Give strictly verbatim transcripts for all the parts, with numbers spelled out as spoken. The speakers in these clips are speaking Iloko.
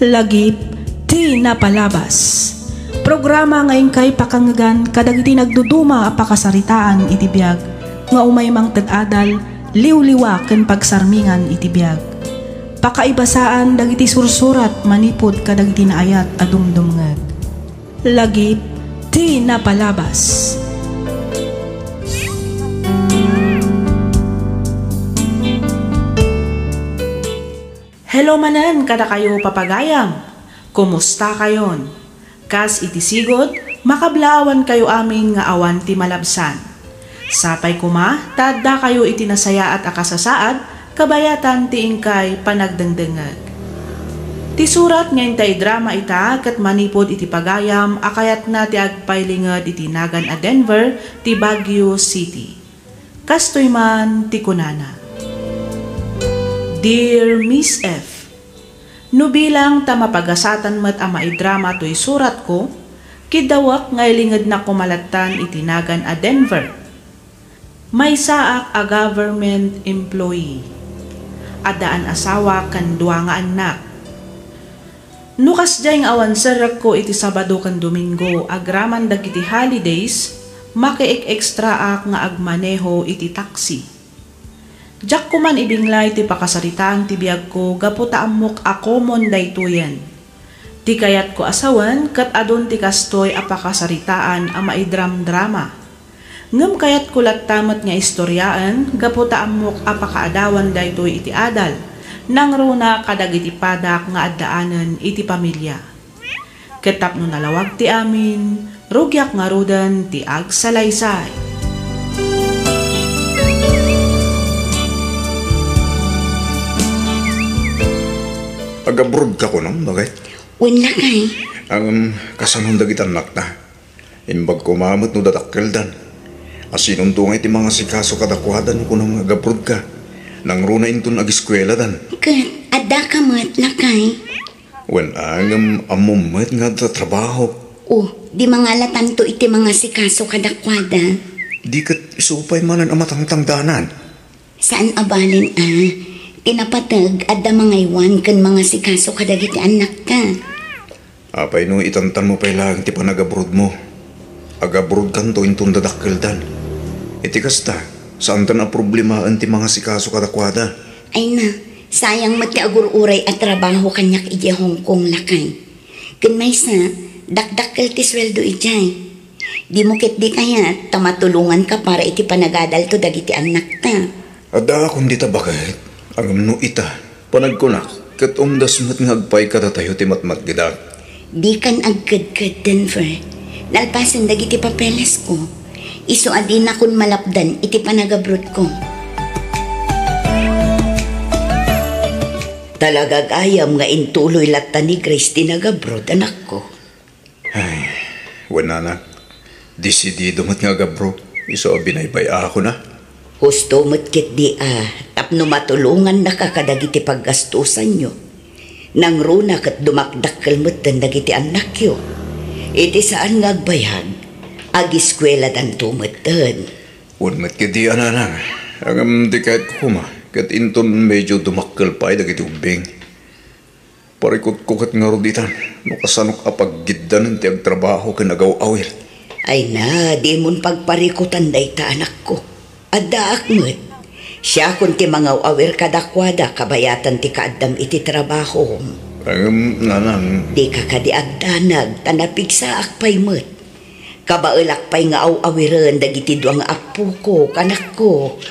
Lagip ti napalabas. Programa nga inkay pakangngegan kadagiti nagduduma a pakasaritaan iti biag nga umay mangted adal, liwliwa ken pagsarmingan iti biag. Pakaibasaan dagiti sursurat manipud kadagiti naayat a dumdumngeg. Lagip ti napalabas. Hello manen kadakayo, papagayam. Kumusta kayon? Kas iti sigud, makablaawan kayo amin nga awan ti malabsan. Sapay koma ta adda kayo iti nasayaat a kasasaad kabayatan ti inkay panagdengdengngeg. Ti surat nga inta idrama ita ket manipud iti pagayam a kayatna ti agpailinged iti nagan a Denver ti Baguio City. Kastoy man ti kunana, Dear Miss F, no bilang ta mapagasatan met a maidrama toy suratko, kiddawek nga ilingednak koma lattan iti nagan a Denver. Maysaak a government employee. Addaan asawa ken dua nga annak. No kasdiay nga awan serrekko iti Sabado ken Domingo agraman dagiti holidays, makiek-extraak nga agmaneho iti taxi. Diak koman ibinglay ti pakasaritaan ti biagko gapu ta ammok a common daytoyen. Ti kayatko a sawen ket adun ti kastoy a pakasaritaan a maidramdrama. Ngem kayatko latta met nga istoriaen gapu ta ammok a pakaadawan daytoy iti adal, nangruna kadagiti padak nga addaanen iti pamilia. Ket tapno nalawag ti amin, rugiak ngaruden ti agsalaysay. Agabroad ka kunom, baket? Wen, lakay. Ngem, kasanon dagiti annakta? Imbag koma met no dadakkeldan. Asinonto ngay ti mangasikaso kadakuada no kunam nga agabroad ka? Nangruna inton agiskueladan. Ket addaka met, lakay. Wen, ngem ammom met nga adda trabahok. O, di mangalatanto iti mangasikaso kadakuada. Di ket isu pay manen a matangtangdanan. Saan a balen a, ti napateg adda mangaywan ken mangasikaso kadagiti annakta. Apay no itantanmo pay laeng ti panagabrodmo? Agabrodkanto inton dadakkeldan. Iti kasta, saantan a problemaen ti mangasikaso kadakuada. Ay na, sayang met ti agur-uray a trabaho kaniak idiay Hong Kong, lakay. Ken maysa, dakdakkel ti sueldo idiay. Dimo ketdi kayat ta matulonganka para iti panagadalto dagiti annakta? Addaakon dita, baket. Ngem no ita, panagkunak, ket umdas met nga agpaay kadatayo ti matmatgedak. Dikan agkedked, Denver. Nalpasen dagiti papelesko. Isu a dinakon malapdan iti panagabrodko. Talaga gayam nga intuloy latta ni Grace ti nagabrod, anakko. Ay, wen, anak, desidido met nga agabro, isu a binaybay-akon a. Husto met ketdi a, tapno matulongannaka kadagiti paggastosanyo. Nangruna ket dumakdakkel metten dagiti annakyo. Iti saan nga agbayag, agiskueladanto metten. Wen met ketdi a, nanang, ngem di kayatko koma, ket inton medyo dumakkel pay dagiti ubbing. Parikutko ket ngarud itan no kasanok a paggiddanen ti agtrabaho ken agaw-awir. Ay na, dimon pagparikutan dayta, anakko. Addaak met. Siakon ti mangaw-awir kadakuada kabayatan ti kaaddam iti trabahom. Em, nanang. Dika kadi agdanag, ta napigsaak pay met. Kabaelak pay nga aw-awiren dagiti dua nga appoko, kanakko.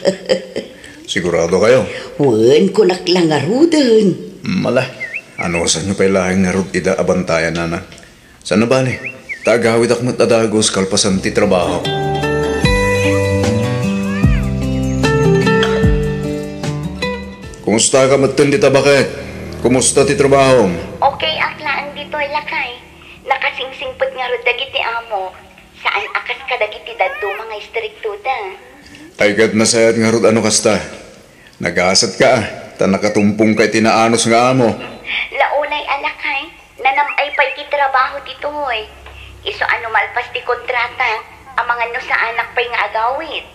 Sigurado kayo? Wen, kunak la ngaruden. Mala, anusanyo pay laeng ngarud ida a bantayan, nanang? Saan a bale, ta agawidak met a dagus kalpasan ti trabaho. Kumusta ka metten dita, baket? Kumusta ti trabahom? Okay ak laeng ditoy, lakay. Nakasingsingpet ngarud dagiti amo. Saan a kas kadagiti dadduma nga istriktoda. Ay, ket nasayaat ngarud a no kasta. Nagasatka a, ta nakatumpongka iti naanus nga amo. La unay a, lakay, nanam-ay pay ti trabaho ditoy. Isu a no malpas ti kontrata, amangan no saanak pay nga agawid.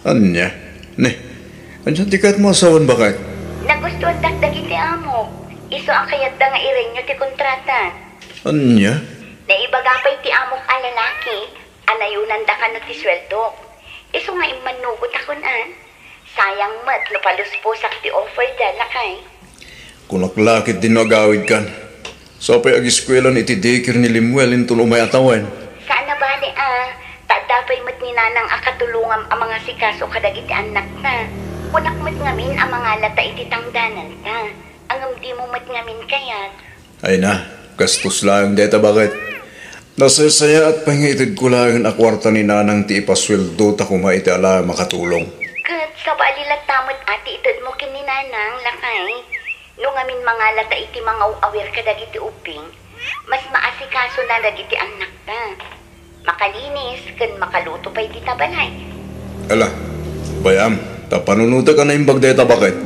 Ania? Ne, ania ti kayatmo a sawen, baket? Nagustuandak dagiti amok. Isu a kayatda nga irenyo ti kontrata. Ania? Naibaga pay ti amok a lalaki a nayonanda kano ti sueldok. Isu nga immannugot a kun-an. Sayang met no palusposak ti offer da, lakay. Kunak la ketdin no agawidkan. Sa pay agiskuelan iti daycare ni Lemuel inton umay a tawen. Saan a bale a, ta adda pay met ni Nanang a katulongam a mangasikaso kadagiti annakta. Kunak met ngamin a mangalata iti tangdananta. Ngem dimo met ngamin kayat. Ay na, gastos laeng dayta baket. Nasaysayaat pay nga itedko laeng a kuarta ni Nanang ti ipasueldo ta koma iti ala a makatulong. Ket sabali latta met a ti itedmo ken ni Nanang, lakay. No ngamin mangalata iti mangaw-awir kadagiti ubbing, mas maasikasona dagiti annakta. Makalinis ken makaluto pay dita balay. Ala, bay-am, ta panunotek a naimbag dayta baket.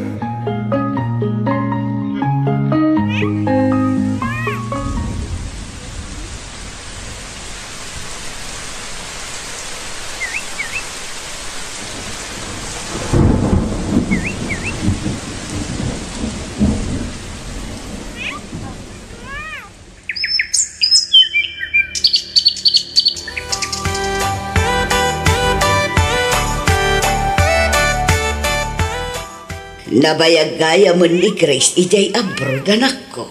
Nabayag gayamen ni Grace idiay abroad, anakko.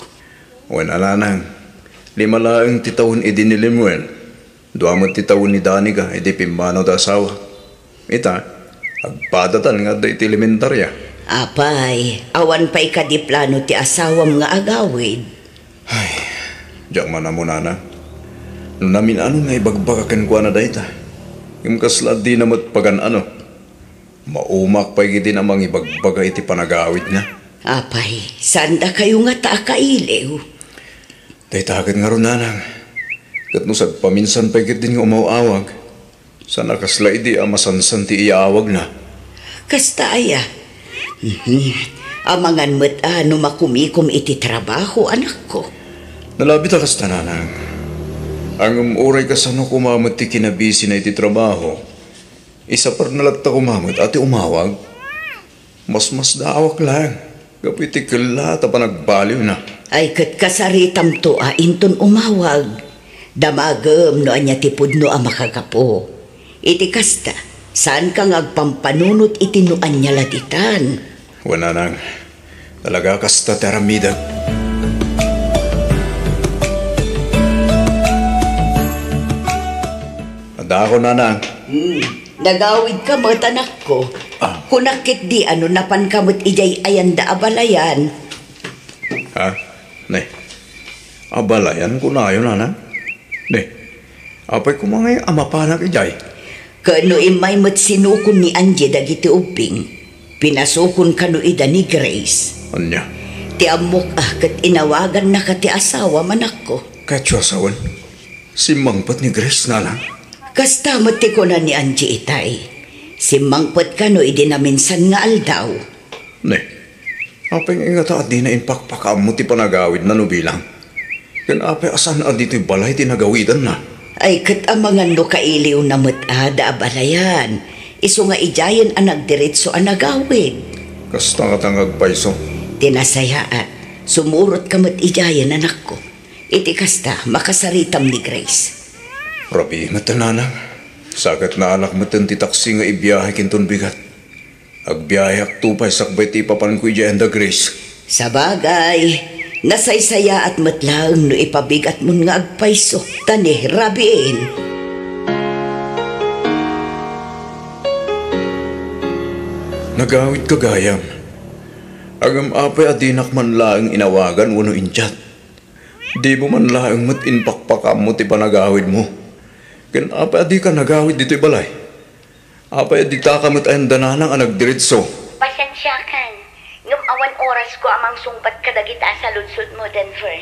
Wen a, Nanang, lima laeng ti tawen idi ni Lemuel. Dua met ti tawen ni Danica idi pimmanaw ti asawa. Ita, agpadatan nga adda iti elementaria. Apay, awan pay kadi plano ti asawam nga agawid? Ay, diak man ammo, Nanang. No namin-ano nga ibagbaga kenkuana dayta, ngem kasla dina met pagan-ano. Maumak pay ketdin a mangibagbaga iti panagawidna. Apay, saandakayo ngata a kailiw? Dayta ket ngarud, Nanang. Ket no sagpaminsan pay ketdin nga umaw-awag, saan a kasla idi a masansan ti iyaawagna. Kasta aya? Mhm. Amangan met a no makumikom iti trabaho, anakko. Nalabit a kasta, Nanang. Ngem uray kasano koma met ti kinabisina iti trabaho, isaperna latta koma met a ti umawag. Masmasdaawak laeng gapu iti kellaat a panagbaliwna. Ay, ket kasaritamto a inton umawag. Damagem no ania ti pudno a makagapu. Iti kasta, saanka nga agpampanunot iti no ania la ditan. Wen, Nanang, talaga kasta ti aramidek. Adda ako, Nanang. Hmm. Nagawidka met, anakko. Ah. Kunak ketdi a no napanka met idiay ayanda a balayan. Ha? Ne. A balayan kunayo, Nanang? Ne. Apay koma ngay a mapanak idiay? Ket no immay met sinukon ni Angie dagiti ubbing, pinasukon kano ida ni Grace. Ania? Ti ammok a ket inawagannaka ti asawam, anakko. Ket ti asawan? Simmangpet ni Grace, Nanang? Kasta met ti kuna ni Angie itay. Simmangpet kano idi naminsan nga aldaw. Ne, apay nga ingata a dina impakpakaammo ti panagawidna no bilang? Ken apay a saan a ditoy balay ti nagawidanna? Ay, ket amangan no kailiwna met a da a balayan. Isu nga idiayen a nagdiretso a nagawid. Kasta ngata nga agpayso. Ti nasayaat, sumurotka met idiayen, anakko. Iti kasta, makasaritam ni Grace. Rabii met, Nanang. Sa ket naalak metten ti taksi nga ibiahek inton bigat. Agbiahekto pay sakbay ti ipapanko idiay anda Grace. Sabagay, nasaysayaat met laeng no ipabigatmon nga agpayso, ta ni rabiin. Nagawidka gayam. Ngem apay a dinak man laeng inawagan wenno in-chat? Dimo man laeng met impakpakaammo ti panagawidmo. Ken apay a dika nagawid ditoy balay? Apay a ditaka met ayanda Nanang a nagdiretso? Pasensiakan, ngem awan orasko a mangsungbat kadagiti a saludsodmo, Denver.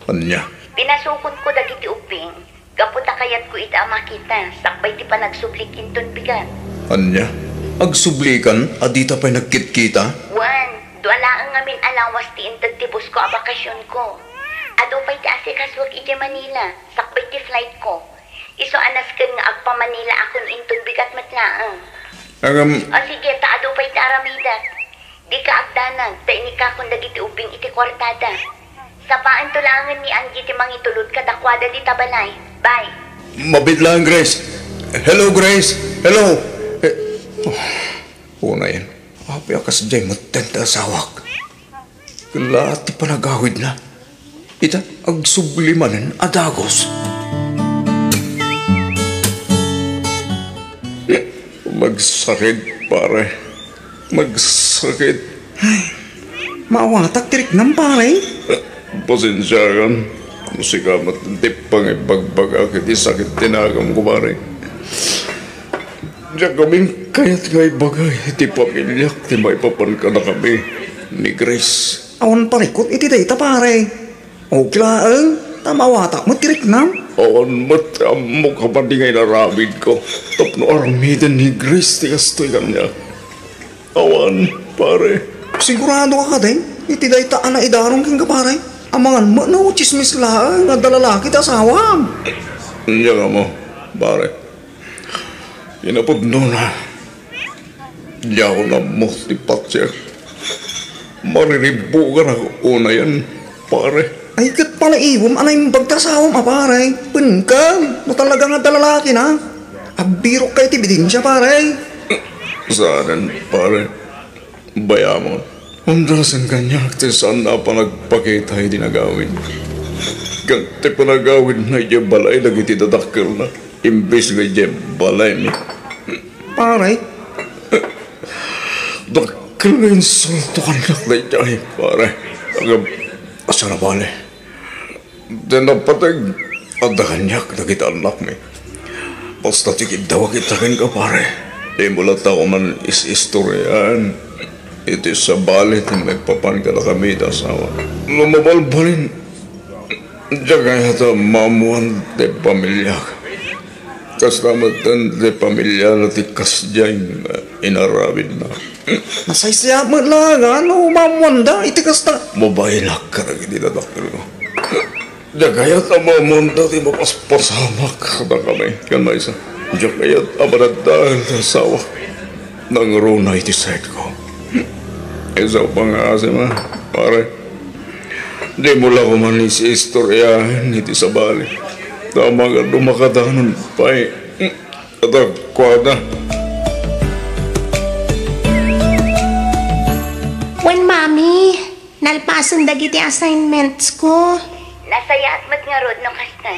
Ania? Pinasukonko dagiti ubbing gapu ta kayatko ida a makita sakbay ti panagsublik inton bigat. Ania? Agsublikan a dita pay nagkitkita? Wen, dua laeng ngamin a lawas ti inted ti busko a bakasionko. Adu pay ti asikasuek idiay Manila sakbay ti flightko. Isu a nasken nga agpa-Manila akon inton bigat met laeng. Ngem— O sige, ta adu pay ti aramidek. Dika agdanag, ta inikakon dagiti ubbing iti kuartada. Sapaanto laengen ni Angie ti mangitulod kadakuada dita balay. Bye. Mabiit laeng, Grace. Hello, Grace. Hello. Eh, oh, unayen. Apay a kasdiay metten ti asawak? Ken la ti panagawidna. Ita, agsubli manen a dagus. Magsakit, pare. Magsakit. Ay, maawatak ti riknam, pare. Pasensiakan. Sika met ti pangibagbagak iti sakit ti naganko, pare. Diak kami kayat nga ibaga iti pamiliak ti maipapan kadakami ni Grace. Awan parikut iti dayta, pare. Okay laeng, ta maawatak met ti riknam. Awan met ammok a madi nga inaramidko tapno aramiden ni Grace ti kastoy kaniak. Awan, pare. Sigurado ka kadi iti dayta a naidaron kenka, pare? Amangan met no tsismis laeng nga adda lalaki ti asawam. Diak ammo, pare. Kinapudnona, diakon ammo ti patiek. Mariribbuganak unayen, pare. Ay, ket panaiwem a naimbag ti asawam a, pare. Benka, no talaga nga adda lalakina. Agbirokka iti ebidensia, pare. Saanen, pare. Bayamon. Hundasen kaniak ti saan a panagpakita iti nagawid. Ken ti panagawidna idiay balay dagiti dadakkelna, imbes nga idiay balaymi. Pare? Dakkel nga insulto kaniak daydiay, pare. Agab-, asa na bale? Ti napateg, adda kaniak dagiti annakmi. Basta ti kiddawak ita kenka, pare. Dimo latta koma is-istoriaan iti sabali ti maipapan kadakami iti asawa. No mabalbalin, diak kayat a maammoan ti pamiliak. Kasta met ti pamiliana ti kasdiay nga inaramidna. Nasaysayaat met la nga no maammoanda iti kasta. Mabaelak kadagiti dadakkelko. Diak kayat a maammoanda ti mapaspasamak kadakami. Ken maysa, diak kayat a madaddael ti asawak. Nangruna iti sakitko. Isu pangngaasem, pare. Dimo la koma is-istoriaan iti sabali. Ta amangan no makadanon pay kadakuada. Wen, Mami, nalpasen dagiti assignments ko. Nasayaat met ngarud no kasta.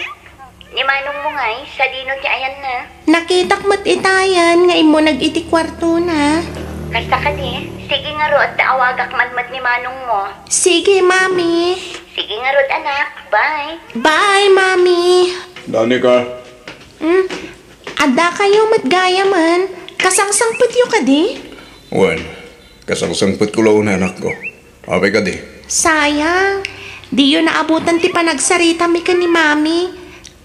Ni manongmo ngay, sadino ti ayanna? Nakitak met itayan nga immuneg iti kuartona. Kasta kadi, sige ngarud ta awagak man met ni manongmo. Sige, Mami. Sige ngarud, anak. Bye. Bye, Mami. Danica. Hmm? Adda kayo met gayamen. Kasangsangpetyo kadi? Wen, kasangsangpetko la unay, anakko. Apay kadi? Sayang. Diyo naabutan ti panagsaritami ken ni Mami.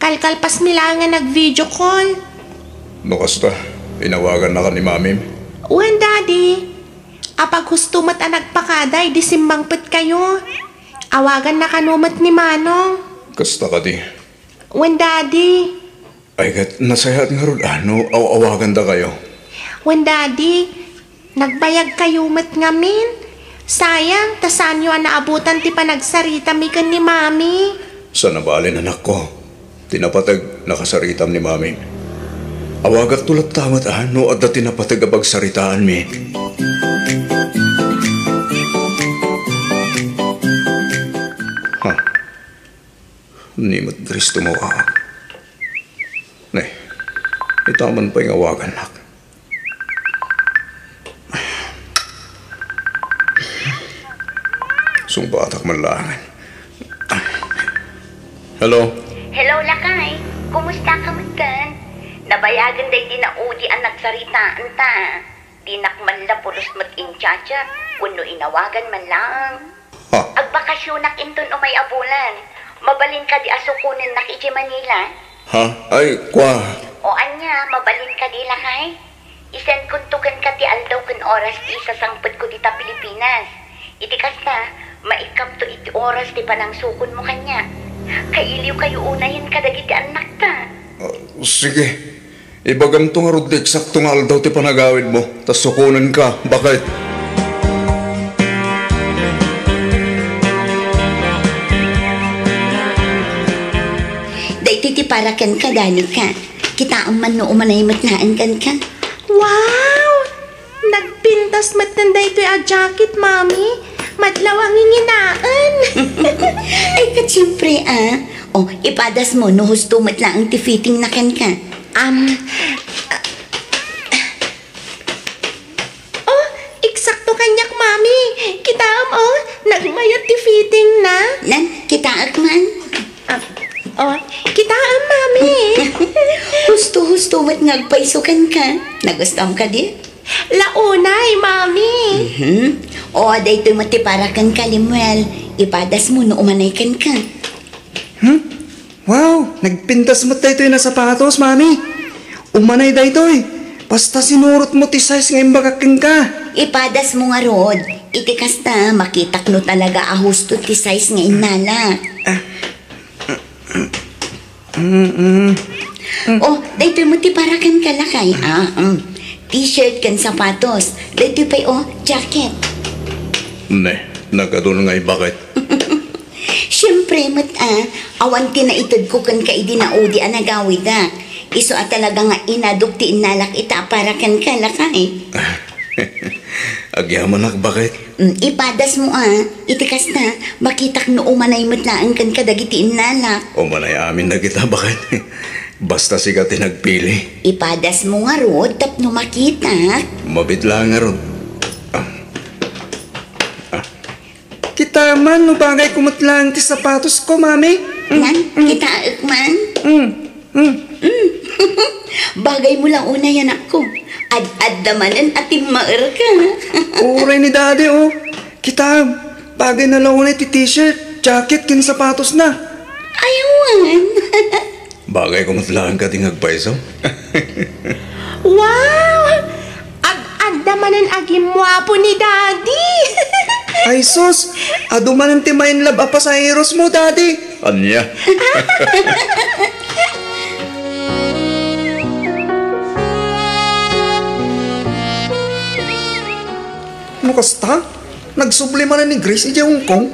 Kalkalpasmi laeng nga nag-video call. No kasta, inawagannaka ni Mamim? Wen, Daddy. Apaghusto met a nagpakada idi simmangpetkayo. Awaganna kano met ni Manong. Kasta kadi? Wen, Daddy. Ay, ket nasayaat ngarud a no aw-awagandakayo. Wen, Daddy, nagbayagkayo met ngamin. Sayang, ta saanyo a naabutan ti panagsaritami ken ni Mami. Saan a bale, anakko. Ti napateg, nakasaritam ni Mami. Awagakto latta met a no adda ti napateg a pagsaritaanmi. Ha? Ni met Cristo mawaak. Ne, ita man pay nga awagannak. Sungbatak man laengen. Hello? Hello, lakay. Kumusta ka met ken? Nabayagen daydi naudi a nagsaritaanta. Dinak man la pulos met in-chat-chat wenno inawagan man laeng. Ha? Agbakasyonak inton umay a bulan. Mabalin kadi a sukonennak idiay Manila? Ha? Ay, kua. O ania, mabalin kadi, lakay? Isendkonto kenka ti aldaw ken oras ti isasangpetko dita Pilipinas. Iti kasta, maikkapto iti oras ti panangsukonmo kaniak. Kailiwkayo unayen kadagiti annakta. Ah, sige. Ibagamto ngarud ti eksakto nga aldaw ti panagawidmo, ta sukonenka, baket. Para kenka, Danica. Kitaem man no umanay met laeng kenka. Wow! Nagpintas metten daytoy a jacket, Mami. Madlaw a nginginaen. Ay, ket siempre, ah. O, ipadasmo no husto met laeng ti fittingna kenka. Am, Oh, eksakto kaniak, Mami. Kitaem, oh, nagmayat ti fittingna. Nan, kitaek man. Ah, oh, kitaem, Mami. Husto-husto met nga agpayso kenka. Nagustuam kadi? La unay, Mami. Mhm. O, daytoy met ti para kenka, Lemuel. Ipadasmo no umanay kenka. Hmm? Wow, nagpintas met daytoy a sapatos, Mami. Umanay daytoy. Basta sinurotmo ti size nga imbagak kenka. Ipadasmo ngarud. Iti kasta, makitak no talaga a husto ti size nga innalak. Ah. Mm-mm. Oh, daytoy met ti para kenka, lakay. Ah, mm. T-shirt ken sapatos. Daytoy pay, oh, jacket. Ne, nagadun nga ibaket. Siempre met, ah, awan ti naitedko kenka idi naudi a nagawidak. Isu a talaga nga inadok ti innalak ita a para kenka, lakay. Agyamanak, baket. Mm, ipadasmo, ah. Iti kasta, makitak no umanay met laeng kenka dagiti innalak. Umanay amin dagita, baket. Basta sika ti nagpili. Ipadasmo ngarud tapno makitak. Mabit laeng ngarud. Ah. Ah. Kitaem man no bagayko met laeng ti sapatosko, Mami. Mm, Nan, mm. Kitaek man. Mm, mm. Mm. Bagaymo la unay, anakko. Ad-adda manen a timmaerka. Uray ni Daddy, oh. Kitaem, bagayna la unay ti t-shirt, jacket, ken sapatosna. Ay, awan. Bagayko met laeng kadi nga agpayso. Wow! Ag-adda manen a gimmuapo ni Daddy! Ay sus! Adu manen ti ma-inlove a pasaherosmo, Daddy! Ania? No kasta, nagsubli manen ni Grace idiay Hong Kong.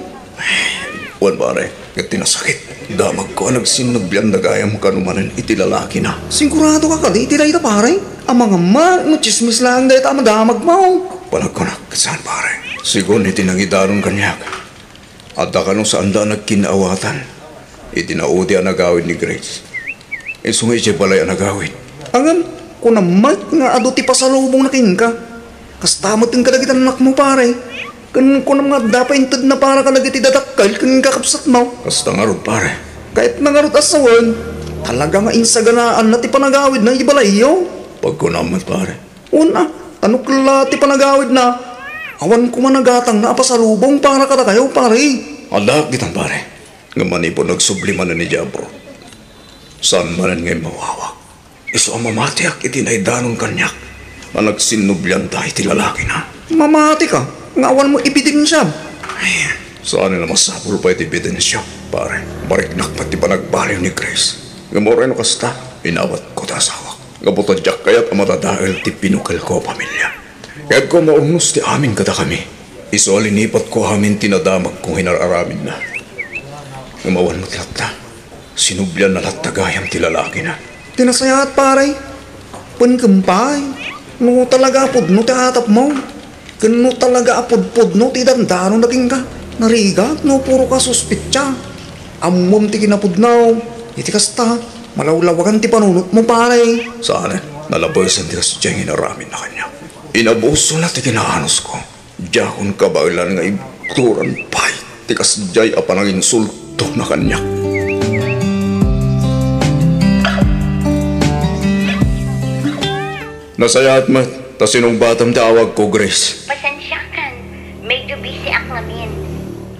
Wen, pare, ket ti nasakit, damagko a nagsinnublian da gayam kano manen iti lalakina. Siguradoka kadi iti dayta, pare? Amangan no tsismis laeng dayta a madamagmo. Panagkunak, saan, pare? Sigun iti nangidanon kaniak, adda kano saanda a nagkin-awatan iti naudi a nagawid ni Grace. Isu nga idiay balay a nagawid. Ngem, kunam met nga adu ti pasalubongna kenka. Kasta met kadagiti annakmo, pare. Ken kunam nga adda pay intedna para kadagiti dadakkel ken kakabsatmo. Kasta ngarud, pare. Kayatna ngarud a sawen, talaga nga insaganaanna ti panagawidna iti balayyo. Pagkunam met, pare. Wen a, ta no kella ti panagawidna, awan koma nagatangna a pasalubong para kadakayo, pare. Addaak ditan, pare. Ngem manipud nagsubli manen idiay abroad, saan manen nga immawawak. Isu a mamatiak iti naidanon kaniak a nagsinnublianta iti lalakina. Mamatika nga awanmo ebidensiam? Ay, saan a masapul pay ti ebidensia, pare. Mariknak met ti panagbaliw ni Grace. Ngem uray no kasta, inawatko ti asawak. Gapu ta diak kayat a madadael ti pinukelko a pamilia. Kayatko a maurnos ti amin kadakami. Isu a linipatko amin ti nadamagko nga inar-aramidna. Ngem awan met latta. Sinublianna latta gayam ti lalakina. Ti nasayaat, pare. Wen ken pay, no talaga a pudno ti atapmo, ken no talaga a pudpudno ti dandanonna kenka, narigat no puro ka suspetsa. Ammom ti kinapudno, iti kasta, malawlawagan ti panunotmo, pare. Saan, nalabesen ti kasdiay nga inaramidna kaniak. Inabusona ti kinaanosko. Diakon kabaelan nga ibturan pay ti kasdiay a pananginsultona kaniak. Nasayaat met ta sinungbatam ti awagko, Grace. Pasensiakan, medyo busy ak ngamin.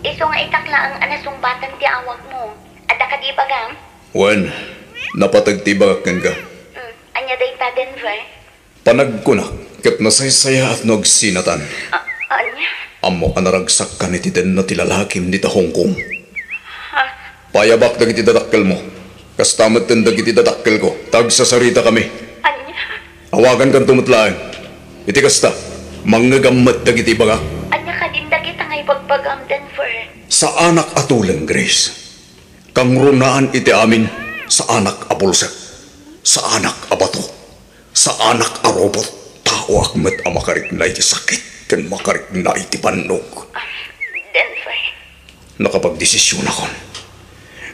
Isu nga itak laeng a nasungbatam ti awagmo. Adda kadi ibagam? Wen, napateg ti ibagak kenka. Mm, ania dayta, Denver? Panagkunak ket nasaysayaat no agsinatan. A-, ania? Ammok a naragsakkan iti denna ti lalakim dita Hong Kong. Ha? Payabak dagiti dadakkelmo. Kasta metten dagiti dadakkelko, ta agsasaritakami. Ania? Awagankanto met laeng. Iti kasta, mangngegam met dagiti ibagak. Ania kadin dagita nga ibagbagam, Denver? Saanak a tuleng, Grace. Kangrunaan iti amin, Saanak a bulsek, saanak a bato, saanak a robot. Taoak met a makarikna iti sakit ken makarikna iti bannog. Denver. Nakapagdesisionakon.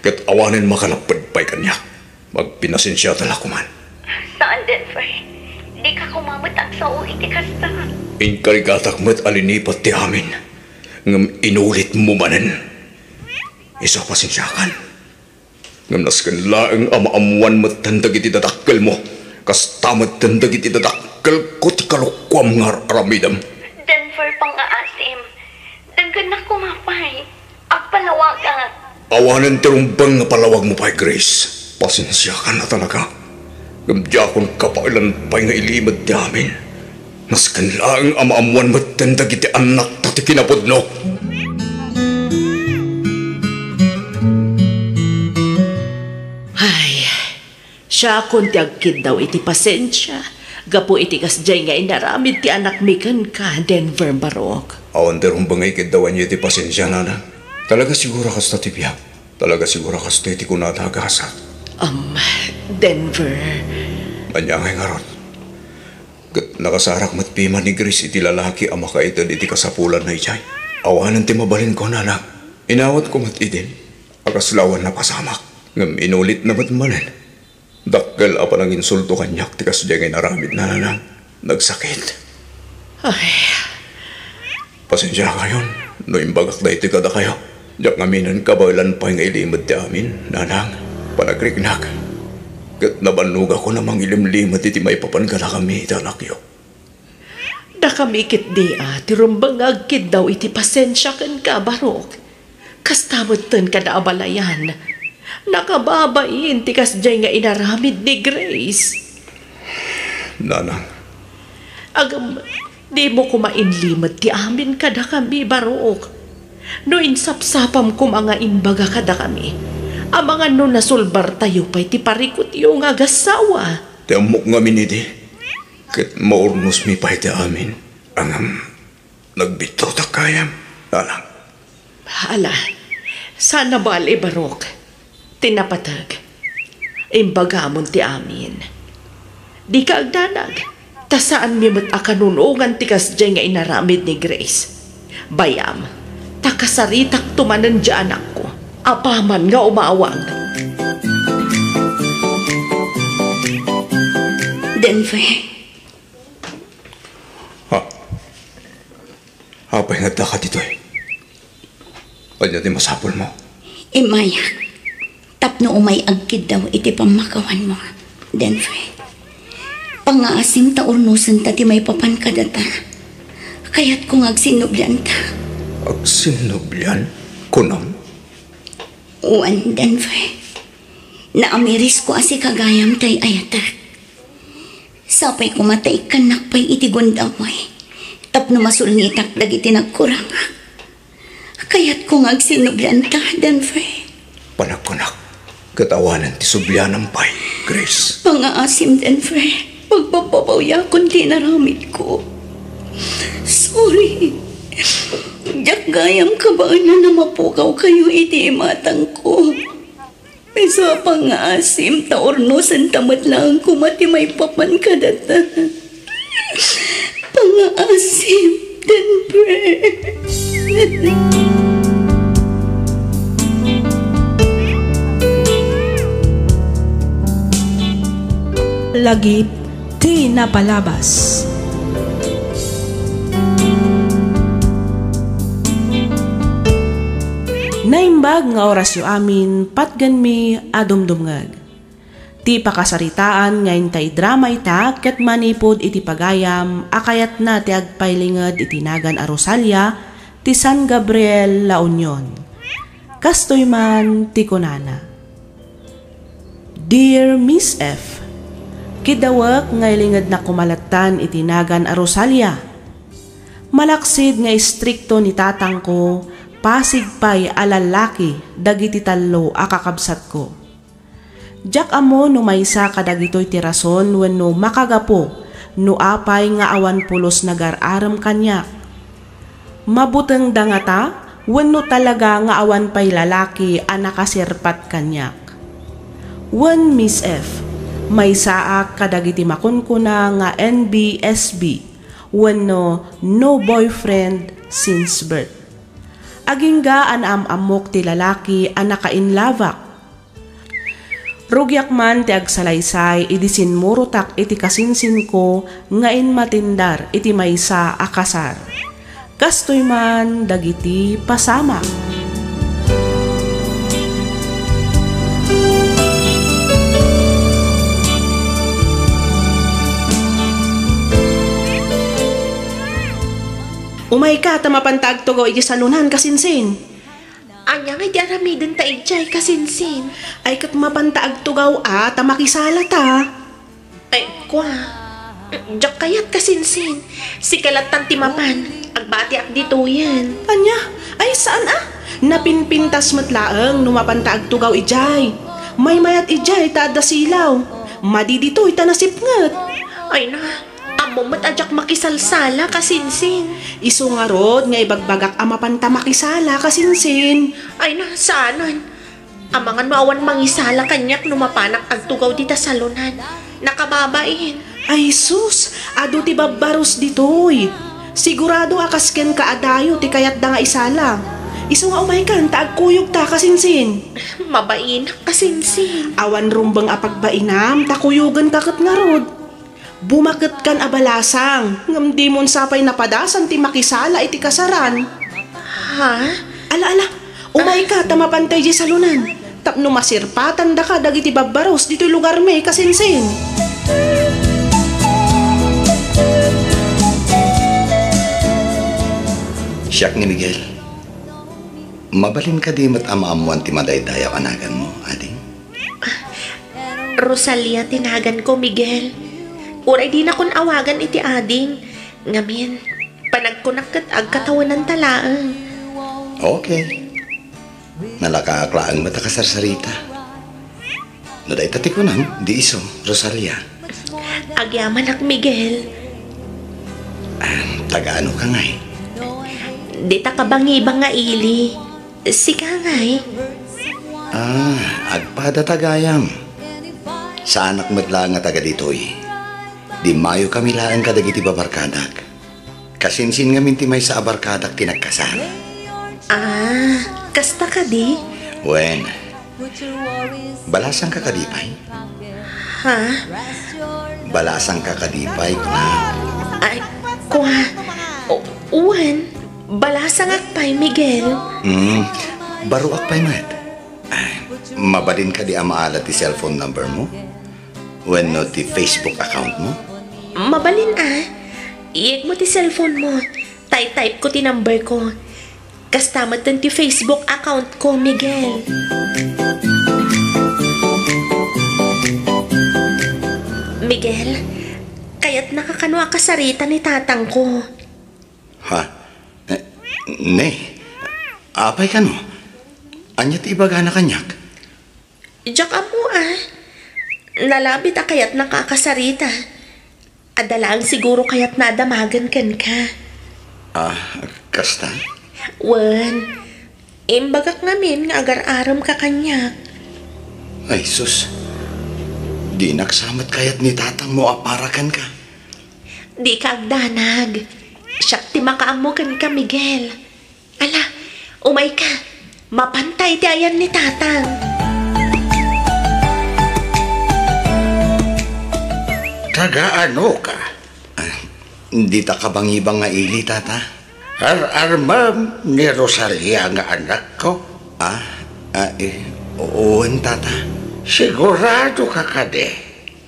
Ket awanen makanapped pay kaniak. Magpinasensiata la koman. Saan, Denver. Dika koma met agsao iti kasta. Inkarigatak met a linipat ti amin. Ngem inulitmo manen. Isu a pasensiakan. Ngem nasken laeng a maammoan metten dagiti dadakkelmo. Kasta metten dagiti dadakkelko ti kalokuam nga ar-aramidem. Denver, pangngaasim. Denggennak koma pay. Agpalawagak. Awanen ti rumbeng nga palawagmo pay, Grace. Pasensiakan a talaga. Ngem diakon kabaelan pay nga ilimed ti amin. Nasken laeng a maammoan metten dagiti annakta ti kinapudno. Ay, siakon ti agkiddaw iti pasensia gapu iti kasdiay nga inaramid ti anakmi kenka, Denver Barok. Awan ti rumbeng nga ikiddawanyo iti pasensia, nana. Talaga siguro kasta ti biag. Talaga siguro kastoy ti kunada a gasat. Um, Denver. Ania ngay ngarud? Ket nakasarak met piman ni Grace iti lalaki a makaited iti kasapulanna idiay. Awanen ti mabalinko, nanang. Inawatko met idin a kasla awan napasamak. Ngem inulitna met manen. Dakkel a pananginsulto kaniak ti kasdiay nga inaramidna, nanang. Nagsakit. Ay. Pasensiakayon no imbagak daytoy kadakayo. Diak ngaminen kabaelan pay nga ilimed ti amin, nanang. Panagriknak. Ket nabannogakon a mangilimlimed iti maipapan kadakami iti anakyo. Dakami ketdi a ti rumbeng nga agkiddaw iti pasensia kenka, Barok. Kasta metten kada abalayan. Nakababain ti kasdiay nga inaramid ni Grace. Nanang. Agam, dimo koma inlimed ti amin kadakami, Barok. No insapsapam koma nga imbaga kadakami, amangan no nasulbartayo pay ti parikutyo nga agassawa. Ti ammok ngamin idi, ket maurnosmi pay ti amin. Ngem, nagbittotak gayam, nanang. Ala, saan a bale, Barok. Ti napateg, imbagamon ti amin. Dika agdanag, ta saanmi met a kanunongan ti kasdiay nga inaramid ni Grace. Bay-am, ta kasaritakto manen diay anakko, apaman nga umawag. Denver. Ha? Apay nga addaka ditoy? Ania ti masapulmo? Immayak, tapno umay agkiddaw iti pammakawanmo, Denver. Pangngaasim ta urnosenta ti maipapan kadata. Kayatko nga agsinnublianta. Agsinnublian? Kunam? Wen, Denver. Naamirisko a sika gayam ti ay-ayatek. Sapay koma ta ikkannak pay iti gundaway tapno masulngitak dagiti nagkurangak. Kayatko nga agsinnublianta, Denver. Panagkunak, ket awanen ti sublianam pay, Grace. Pangngaasim, Denver. Pagpapabawyaakon ti inaramidko. Sorry. Diak gayam kabaelan a mapukawkayo iti imatangko. Isu a pangngaasim ta urnosenta met laeng koma ti maipapan kadata. Pangngaasim, Denver. Lagip ti napalabas. Naimbag nga orasyo amin, patgenmi a dumdumngeg. Ti pakasaritaan nga intay drama ita ket manipud iti pagayam a kayatna ti agpailinged iti nagan a Rosalia ti San Gabriel, La Union. Kastoy man ti kunana. Dear Miss F, kiddawek nga ilingednak koma lattan iti nagan a Rosalia. Malaksid nga istrikto ni tatangko, pasig pay a lallaki dagiti tallo a kakabsatko. Diak ammo no maysa kadagitoy ti rason wenno makagapu no apay nga awan pulos nagar-arem kaniak. Mabutengda ngata wenno talaga nga awan pay lalaki a nakaserpat kaniak? Wen Miss F, maysaak kadagiti makunkuna nga N B S B wenno no boyfriend since birth. Agingga a naam-ammok ti lalaki a nakainlabak. Rugiak man ti agsalaysay idi sinmurotak iti kasinsinko nga immatindar iti maysa a kasar. Kastoy man dagiti pasamak. Umayka ta mapanta agtugaw iti salonan, kasinsin. Ania ngay ti aramidenta idiay, kasinsin? Ay, ket mapanta agtugaw a ta makisalata. Ay, kua. Diak kayat, kasinsin. Sika lattan ti mapan. Agbatiak ditoyen. Ania? Ay, saan a? Napinpintas met laeng no mapanta agtugaw idiay. Maymayat idiay ta adda silaw. Madi ditoy ta nasipnget. Ay na, ammo met a diak makisalsala, kasinsin. Isu ngarud nga ibagbagak a mapanta makisala, kasinsin. Ay na, saanen. Amangan no awan mangisala kaniak no mapanak agtugaw dita salonan. Nakababain. Ay sus, adu ti babbarus ditoy. Sigurado a kas kenka a dayo ti kayatda nga isala. Isu nga umaykan ta agkuyogta, kasinsin. Mabainak, kasinsin. Awan rumbeng a pagbainam ta kuyogenka ket ngarud. Bumaketkan a balasang, ngem dimon sa pay napadasan ti makisala iti kasaran. Ha? Ala, ala, umayka ta mapanta idiay salonan. Tapno masirpatandaka dagiti babbarus ditoy lugarmi, kasinsin. Siak ni Miguel. Mabalin kadi met a maammuan ti madaydayaw a naganmo, ading? Rosalia ti naganko, Miguel. Uray dinakon awagan iti ading. Ngamin, panagkunak ket agkatawenanta laeng. Okay. Nalakaak laeng met a kasarsarita. No dayta ti kunam, di isu, Rosalia. Agyamanak, Miguel. Ah, taga-anoka ngay? Dita kabangibang nga ili. Sika ngay? Ah, agpada ta gayam. Saanak met laeng nga taga ditoy. Dimmayokami laeng kadagiti babarkadak. Kasinsin ngamin ti maysa a barkadak ti nagkasar. Ah, kasta kadi? Wen, balasangka kadi pay? Ha? Balasangka kadi pay, kunak? Ay, kua. O, wen, balasangak pay, Miguel. Hmm, baruak pay met. Ay, mabalin kadi a maala ti cellphone number mo? Wenno ti Facebook account mo? Mabalin a. Iyegmo ti cellphone mo. Tay-type ko ti number ko. Kasta met ti Facebook account ko, Miguel. Miguel, kayatnaka kano a kasarita ni tatangko? Ha? Eh, ne. Apay kano? Ania ti ibagana kaniak? Diak ammo a. Nalabit a kayatnaka a kasarita. Adda laeng siguro kayatna a damagen kenka. Ah, kasta? Wen, imbagak ngamin nga agar-aremka kaniak. Ay, sus. Dinak sa met kayat ni tatangmo a para kenka. Dika agdanag. Siak ti makaammo kenka, Miguel. Ala, umayka. Mapanta iti ayan ni tatang. Taga-anoka? Ah, dita kabangibang nga ili, tata. Ar-armem ni Rosalia nga anakko? Ah, ah, eh, wen, tata. Siguradoka kadi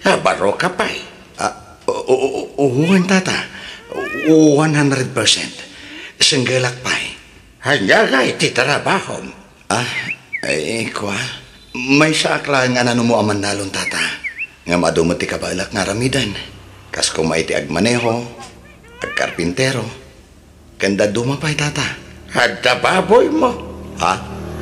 a baroka pay? Ah, o-, o-, o-, wen, tata. One hundred percent. Singgelak pay. Ania ngay ti trabahom? Ah, eh, kua. Maysaak laeng a nanumo a mannalon, tata. Ngem adu met ti kabaelak nga aramiden. Kas koma iti agmaneho, agkarpintero, ken dadduma pay, tata. Adda baboymo? Ha?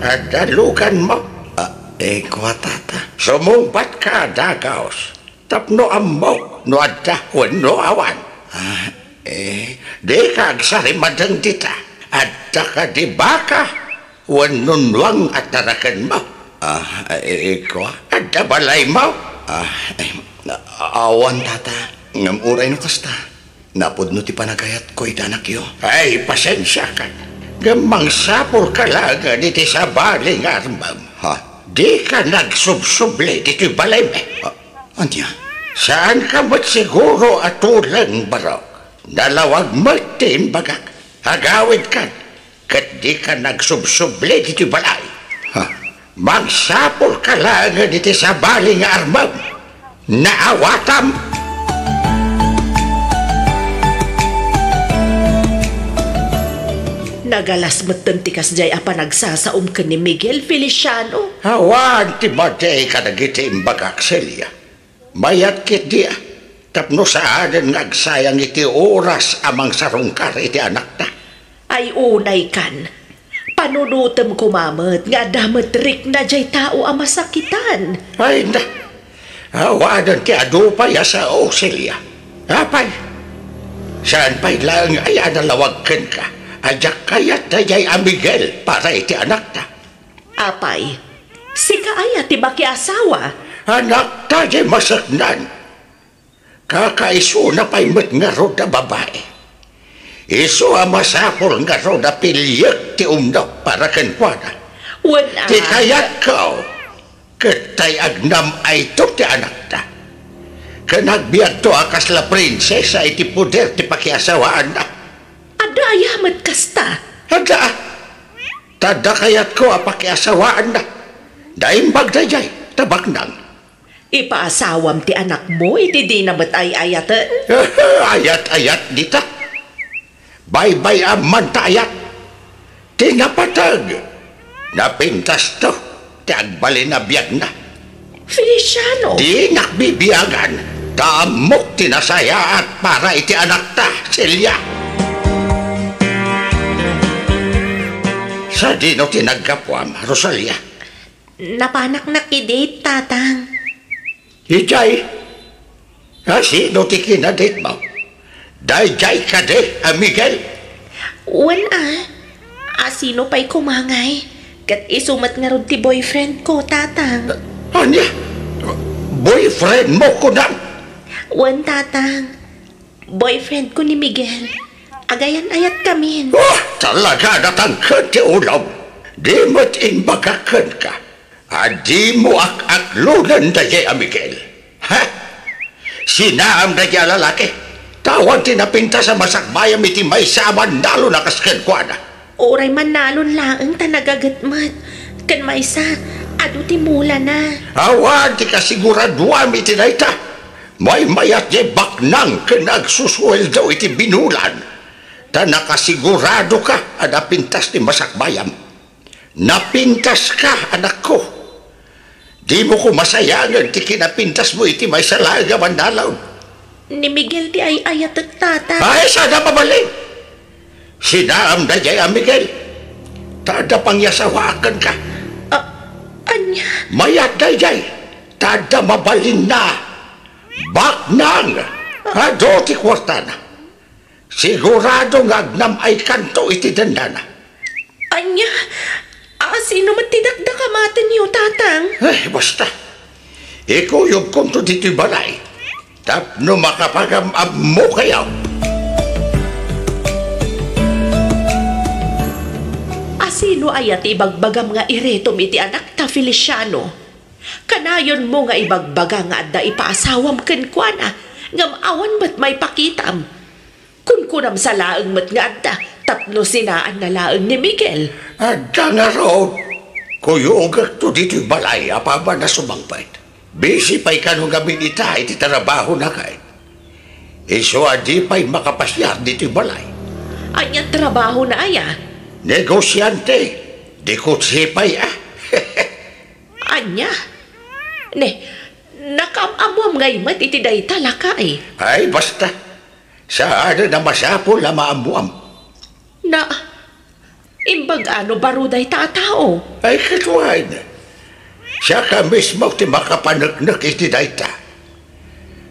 Adda luganmo? Ah, eh, kua, tata. Sumungbatka a dagaos tapno ammok no adda wenno awan. Ah, eh. Dika agsarimadeng dita. Adda kadi baka wenno nuang a tarakenmo? Ah, eh, eh, kua? ita balaymo? Ah, ay, awan, Tata. Ngem uray no kasta, napudno ti panagayatko iti anakyo. Ay, pasensiakan. Ngem mangsapulka laengen iti sabali nga armem. Ha? Dika nagsubsubli ditoy balaymi. Ah, ania? Saanka met siguro a tuleng, Barok. Nalawag met ti imbagak. Agawidkan, ket dika nagsubsubli ditoy balay. Ha? Mangsapulka laengen iti sabali nga armem. Naawatam! Nagalas metten ti kasdiay a panagsasaom ken ni Miguel, Feliciano. Awan ti madi kadagiti imbagak, Celia. Mayat ketdi a, tapno saanen nga agsayang iti oras a mangsarungkar iti anakta. Ay, unaykan. Panunotem koma met nga adda met rikna diay tao a masakitan. Ay, na, awanen ti adu pay a sao, Celia. Apay, saan pay laeng aya a nalawag kenka a diak kayat daydiay a Miguel para iti anakta? Apay, sika aya ti makiasawa? Anakta diay maseknan. Kakaisuna pay met ngarud a babai. Isu a masapul ngarud a piliek ti umno para kenkuana. Wen a. Ti kayatko, ket tay agnam-ayto ti anakta. Ken agbiagto a kasla prinsesa iti poder ti pakiasawaanna. Adda aya met kasta? Adda. Ta adda kayatko a pakiasawaanna. Naimbag daydiay, ta baknang. Ipaasawam ti anakmo iti dina met ay-ayaten? Ayat-ayat dita. Baybay-am man ta ayat. Ti napateg, napintasto ti agbalin a biagna. Feliciano! Dinak bibiagan, ta ammok ti nasayaat para iti anakta, Celia. Sadino ti naggapuam, Rosalia? Napanak na kidit, Tatang. Idiay, a, sino ti kinaditmo? Daydiay kadi a Miguel? Wen a, a sino pay koma ngay? Ket isu met ngarud ti boyfriend ko, Tatang. Ania? Boyfriend mo, kunam? Wen, Tatang. Boyfriend ko ni Miguel. Agayan-ayatkamin. Oh, talaga natangken ti ulom. Di met imbagak kenka a dimo ak-aklonen daydiay a Miguel. Ha? Sinaam daydiay a lalaki. Ta awan ti napintas a masakbayam iti maysa a mannalon a kas kenkuana. Uray mannalon laeng ta nagaget met. Ken maysa, adu ti mulana. Awan ti kasiguraduam iti dayta. Maymayat diay baknang ken agsusueldo iti binulan. Ta nakasiguradoka a napintas ti masakbayam. Napintaska, anakko. Dimo koma sayangen ti kinapintasmo iti maysa laeng a mannalon. Ni Miguel ti ay-ayatek, Tata. Ay, saan a mabalin? Sinaam daydiay a Miguel. Ta adda pangiasawaak kenka. A-, ania? Mayat daydiay. Ta adda mabalinna. Baknang. Adu ti kuartana. Sigurado nga agnam-aykanto iti dennana. Ania? A, sino met ti dakdakamatenyo, Tatang? Eh, basta. Ikuyogkonto ditoy balay. Tapno makapagam-ammokayo. A, sino aya ti ibagbagam nga iretom iti anakta, Feliciano? Kanayonmo nga ibagbaga nga adda ipaasawam kenkuana, ngem awan met maipakitam. Kunkunam sa laeng met nga adda tapno sinaanna laeng ni Miguel. Adda ngarud, kuyogekto ditoy balay apaman a sumangpet. Busy pay kano ngamin ita iti trabahona ket. Isu a di pay makapasiar ditoy balay. Ania trabahona aya? Negosiante. Di kutsi pay a. Ania? Ne, nakaam-ammoam ngay met iti dayta, lakay? Ay, basta. Saanen a masapul a maammoam. Na, imbag a no baro dayta a tao? Ay, ket wen. Siaka mismo ti makapaneknek iti dayta.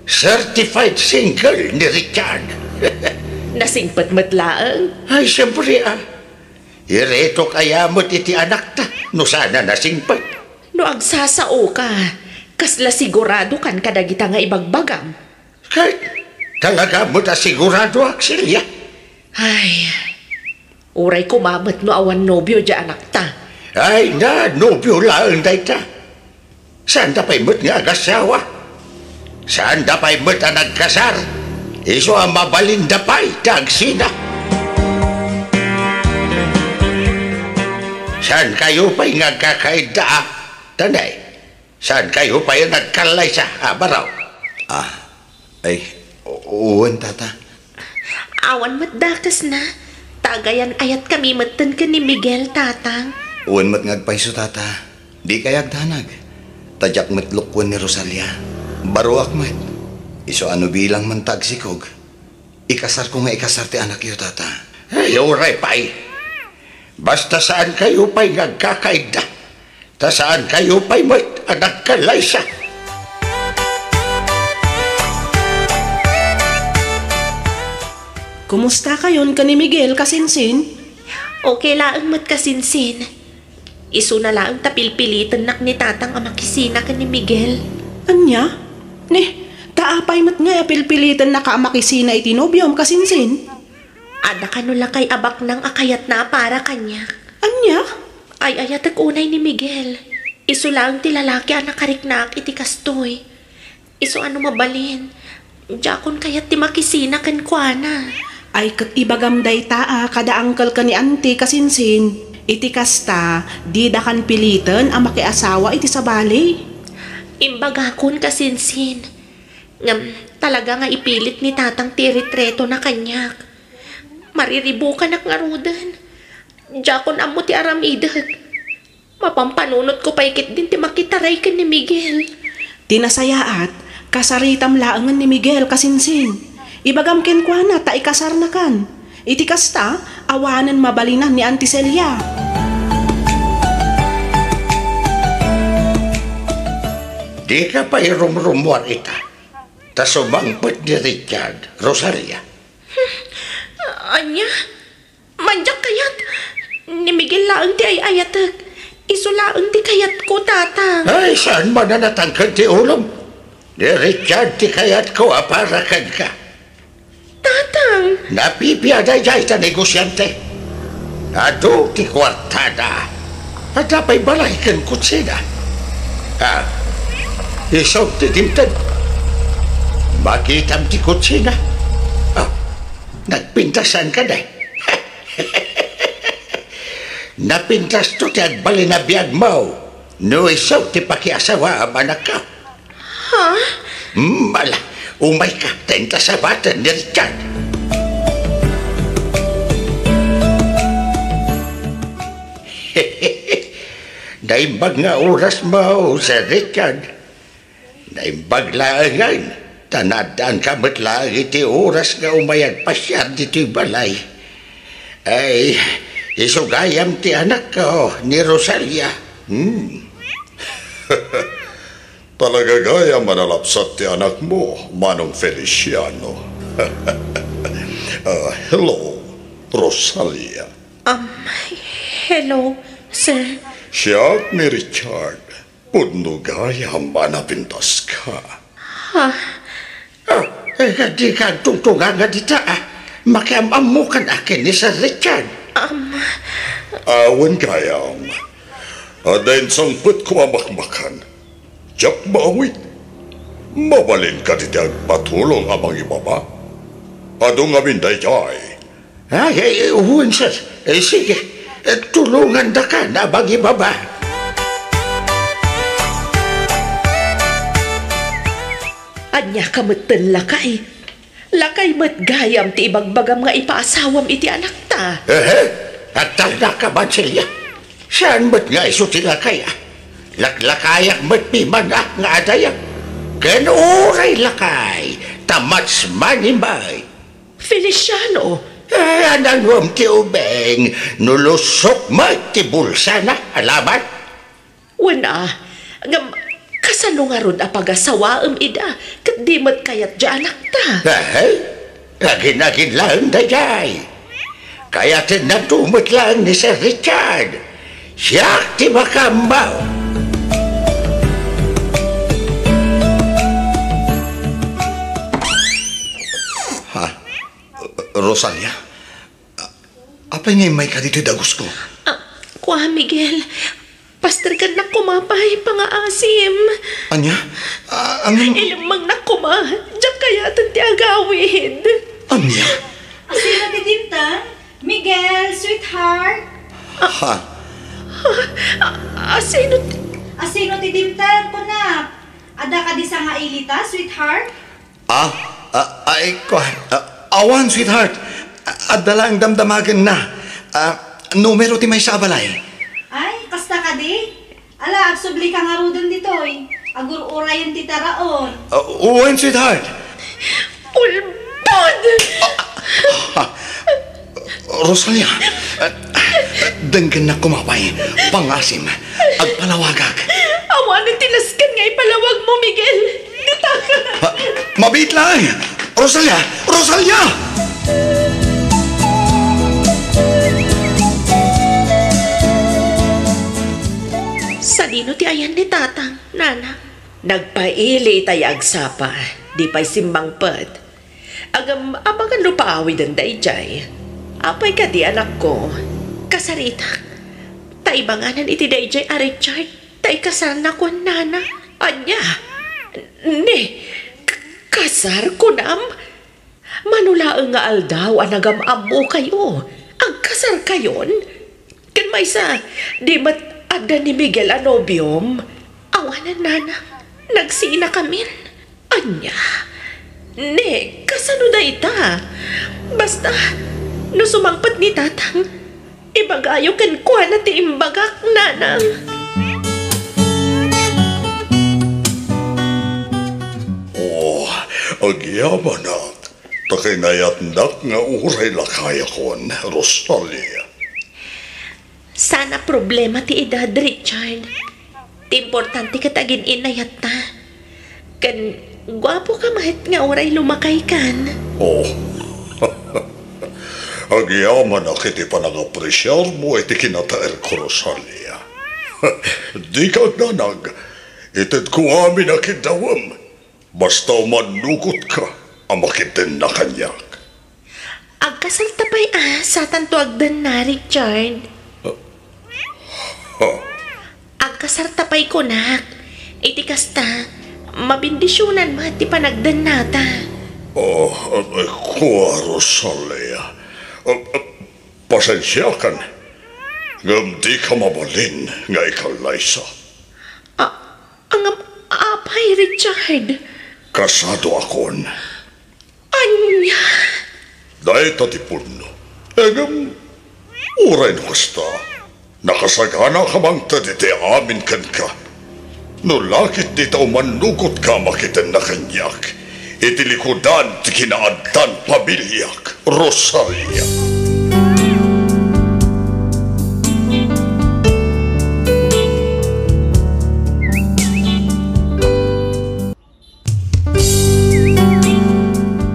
Certified single ni Richard. Nasingpet met laeng? Ay, siyempre, a. Iretok aya met iti anakta no saan a nasingpet? No agsasaoka, Kasla siguradokan kadagita nga ibagbagam? Ket talaga met a siguradoak, Celia. Ay, uray koma met no awan nobio diay anakta. Ay, na, nobio laeng dayta. Saanda pay met nga agasawa. Saanda pay met a nagkasar. Isu a mabalinda pay ti agsina. Saankayo pay nga agkakaidda, a? Tanay, saankayo pay a nagkallaysa, a, Baro? Ah, ay, u-, wen, Tata. Awan met dakesna. Ta agayan-ayatkami metten ken ni Miguel, Tatang. Wen met nga agpayso, Tata. Dikay agdanag. Ta diak met lukuen ni Rosalia. Baroak met. Isu a no bilang man ta agsikog, ikasarko nga ikasar ti anakyo, Tata. Ay, uray pay. Basta saankayo pay nga agkakaidda. Ta saankayo pay met a nagkallaysa. Kumustakayon ken ni Miguel, kasinsin? Okay laeng met, kasinsin. Isuna laeng ta pilpilitennak ni Tatang a makisina ken ni Miguel. Ania? Ni, ta apay met ngay a pilpilitennaka a makisina iti nobiom, kasinsin? Adda kano lakay a baknang a kayatna a para kaniak. Ania? Ay-ayatek unay ni Miguel. Isu laeng ti lalaki a nakariknaak iti kastoy. Isu a no mabalin, diakon kayat ti makisina kenkuana. Ay, ket ibagam dayta a kada angkel ken ni anti, kasinsin. Iti kasta, didakan piliten a makiasawa iti sabali. Imbagakon, kasinsin. Ngem talaga nga ipilit ni Tatang ti iretretona kaniak. Mariribukanak ngaruden. Diakon ammo ti aramidek. Mapampanunotko pay ketdin ti makitaray ken ni Miguel. Ti nasayaat, kasaritam laengen ni Miguel, kasinsin. Ibagam kenkuana ta ikasarnakan. Iti kasta, awanen mabalinan ni Auntie Celia. Dika pay rumrumuar ita. Ta sumangpet ni Richard, Rosalia. Ania? Mandiak kayat. Ni Miguel laeng ti ay-ayatek. Isu laeng ti kayatko, Tatang. Ay, saan man a natangken ti ulom? Ni Richard ti kayatko a para kenka. Tatang! Napipiada dayta negosiante. Adu ti kuartada. Adda pay balay ken kutsina. Ah, isu ti dimteng. Makitam ti kutsina. Ah, nagpintasan ka na. Napintasto ti agbalin a biagmo no isu ti pakiasawaam, anakko. Ha? Hmm, ala, umayka, ta inta sabaten ni Richard. Naimbag nga orasmo, Sir Richard. Naimbag laengen, ta naaddaanka met laeng iti oras nga umay agpasiar ditoy balay. Ay, isu gayam ti anakko, ni Rosalia. Hmm. Talaga gayam a nalapsat ti anakmo, Manong Feliciano. Ah, hello, Rosalia. Um, hello, sir. Siak ni Richard. Pudno gayam a napintaska. Ha? Ah, eh, dika agtungtunganga dita, ah. Makiam-ammokan a ken ni Sir Richard. Um, Awan gayam. Adda insangpetko a makmakan. Diak maawit. Mabalinka ditoy agpatulong a mangibaba? Adu ngamin daydiay. Ay, ay, wen, sir. Eh, sige. Eh, tulongandakan a mangibaba. Ania ka metten, lakay? Lakay met gayam ti ibagbagam nga ipaasawam iti anakta. Ehe, agtalnaka, Mansilla. Saan met nga isu ti lakay, a? Laklakayak met piman, a, nga adayag. Ken uray lakay, ta much money, bay. Feliciano! Eh, ananguam ti ubing, no lusok met ti bulsana, alaman? Wen a, ngem kasano ngarud a pagasawaem ida, ket di met kayat diay anakta? Ay, agin-agin laeng daydiay. Kayatennanto met laeng ni Sir Richard. Siak ti makaammo. Rosalia, a-, apay nga immayka ditoy dagusko? Ah, kua, Miguel. Pasterkannak koma pay pangaasim. Ania? Ah, ang Ilemmengnak koma, diak kayaten ti agawid. Ania? Asino ti dimteng? Miguel, sweetheart? Ha? Ah, asino ti Asino ti dimteng, kunak? Adda kadi sangailita, sweetheart? Ah, ah, ay, kuan, ah, awan, sweetheart. Ah, adda laeng damdamagenna. Ah, numero ti maysa a balay. Ay, kasta kadi? Ala, agsublika ngaruden ditoy. Agur-urayen ti taraon. Ah, wen, sweetheart. Ulbod! Ah, Rosalia, ah, denggennak koma pay. Pangasim, agpalawagak. Awanen ti nasken nga ipalawagmo, Miguel. Dita ka. Ha? Mabiit laeng! Rosalia! Rosalia! Sadino ti ayan ni Tatang, Nanang? Nagpaili itay agsapa, di pay simmangpet. Ngem amangan no paawiden daydiay. Apay kadi, anakko? Kasaritak. Ta ibanganan iti daydiay a Richard, ta ikasarna, kuan, Nana. Ania? Ne, k-, kasar, kunam? Mano laeng nga aldaw a nagam-ammokayo, agkasarkayon? Ken maysa, di met adda ni Miguel a nobiom? Awanen, Nana, nagsinakamin. Ania? Ne, kasano dayta? Basta, no sumangpet ni Tatang, ibagayo kenkuana ti imbagak, Nanang. Oh, agyamanak, ta kinayatnak nga uray lakayakon, Rosalia. Saan a problema ti edad, Richard. Ti importante ket agin-inayatta. Ken guapoka met nga uray lumakaykan. Oh. Agyamanak iti panangapresiarmo iti kinataerko, Rosalia. Dika agdanag. Itedko amin a kiddawem. Basta umannukotka a makitenna kaniak. Agkasarta pay a, satanto agdenna, Richard. Ha? Agkasarta pay kunak. Iti kasta, mabendisionan met ti panagdennata. Oh, eh, kua, Rosalia. Eh, eh, pasensiakan. Ngem dika mabalin nga ikallaysa. Ah, ngem apay, Richard? Kasado akon. Ania? Dayta ti punno. Ngem, uray no kasta, nakasaganaka mangted iti amin kenka. No lakit dita umannukotka a makitenna kaniak iti likudan ti kinaaddan pamiliak, Rosalia.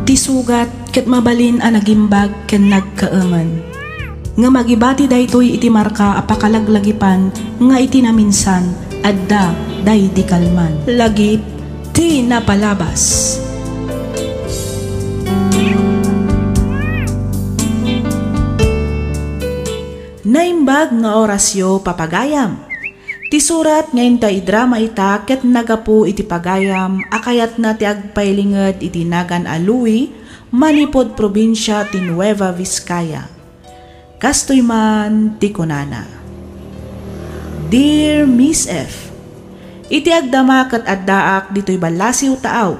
Ti sugat ket mabalin a nagimbag ken nagkaemen. Ngem agibati daytoy iti marka a pakalaglagipan nga iti naminsan, adda daydi kalman. Lagip ti napalabas. Naimbag nga orasyo, papagayam. Ti surat nga inta idrama ita ket naggapu iti pagayam a kayatna ti agpailinged iti nagan a Louis manipud probinsia ti Nueva Vizcaya. Kastoy man ti kunana, Dear Miss F, iti agdama ket addaak ditoy ballasiw taaw,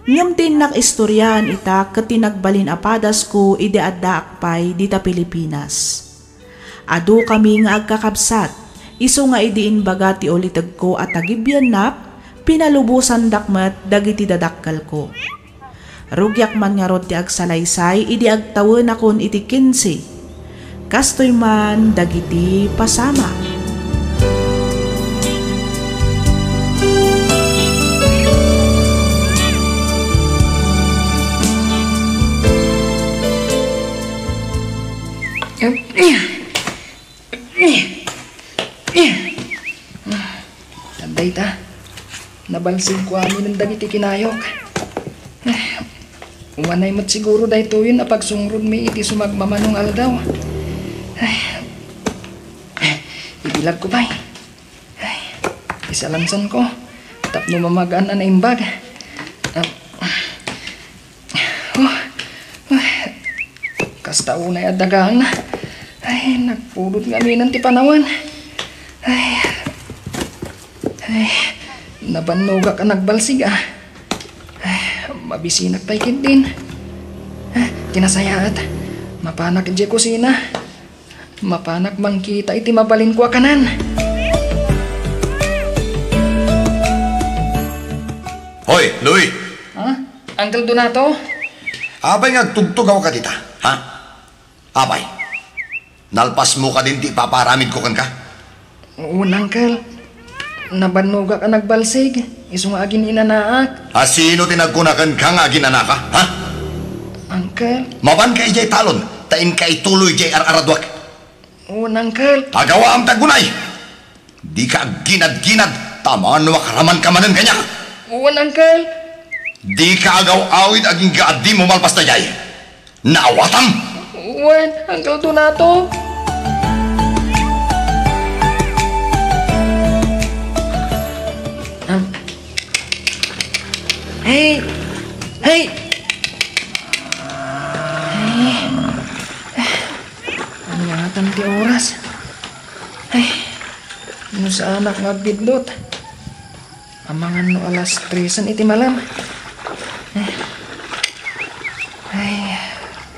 ngem ti innak istoriaan ita ket ti nagbalin a padasko idi addaak pay dita Pilipinas. Adukami nga agkakabsat, isu nga idi imbaga ti ulitegko a tagibiennap, pinalubosandak met dagiti dadakkelko. Rugiak man ngarud ti agsalaysay idi agtawenakon iti kinse. Kastoy man dagiti pasamak. Dayta, nabalsingko aminen dagiti kinayok. Umanay met siguro daytoyen a pagsungrotmi iti sumagmamano nga aldaw. Ay, ibilagko pay. Ay, isalansanko tapno mamagaan a naimbag. Ah, oh, ah, kasta unay a dagaangna. Ay, nagpudot ngaminen ti panawen. Ay, ay, nabannogak a nagbalsig, ah. Ay, mabisinak pay ketdin. Ah, ti nasayaat, mapanak idiay kusina. Mapanak mangkita iti mabalinko a kanan. Hoy, Louie! Ha? Uncle Donato? Apay nga agtugtugawka dita, ha? Apay, nalpasmo kadin ti ipapaaramidko kenka? Wen, Uncle. Nabannogak a nagbalsig, isu nga agin-inanaak. A sino ti nagkuna kenka nga agin-anaka, ha? Uncle. Mapanka idiay talon, ta inka ituloy diay ar-araduak. Wen, Uncle. Agawaam ti aggunay! Dika agginadginad, ta manoak raman ka manen kaniak. Wen, Uncle. Dika agaw-awid agingga a dimo malpas daydiay. Naawatam? Wen, Uncle Donato. Am. Hey! Hey! Hey! Ania ngatan ti oras? Ay, no saanak nga agbiddut. Amangan no alas tresen iti malem. Ay,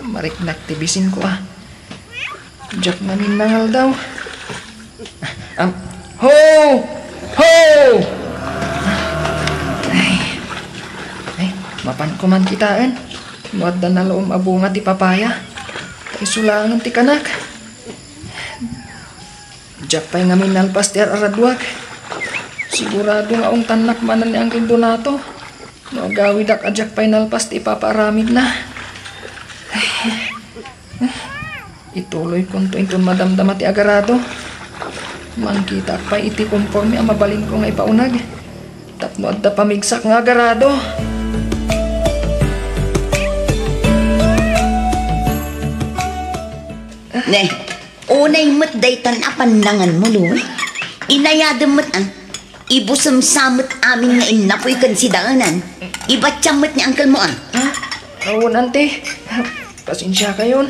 mariknak ti bisinko, ah. Diak maminangaldaw. Am, ho! Ho! Ay, ay, mapanko man kitaen no adda nalaom a bunga ti papaya. Isu laengen ti kanak. Diak pay ngamin nalpas ti ar-araduak. Sigurado nga ungtannak manen ni Uncle Donato no agawidak a diak pay nalpas ti ipapaaramidna. Ituloykonto inton madamdama ti agarado. Mangkitaak pay iti komporme a mabalinko nga ipauneg tapno adda pamigsak nga agarado. Ne, unay met daytan a pannanganmo, Louie. Inayadem met, ah. Ibusem sa met amin nga innapoy ken sidaenan. Ibatiam met ni uncle mo, ah. Ha? Awan, ante. Pasensiakayon.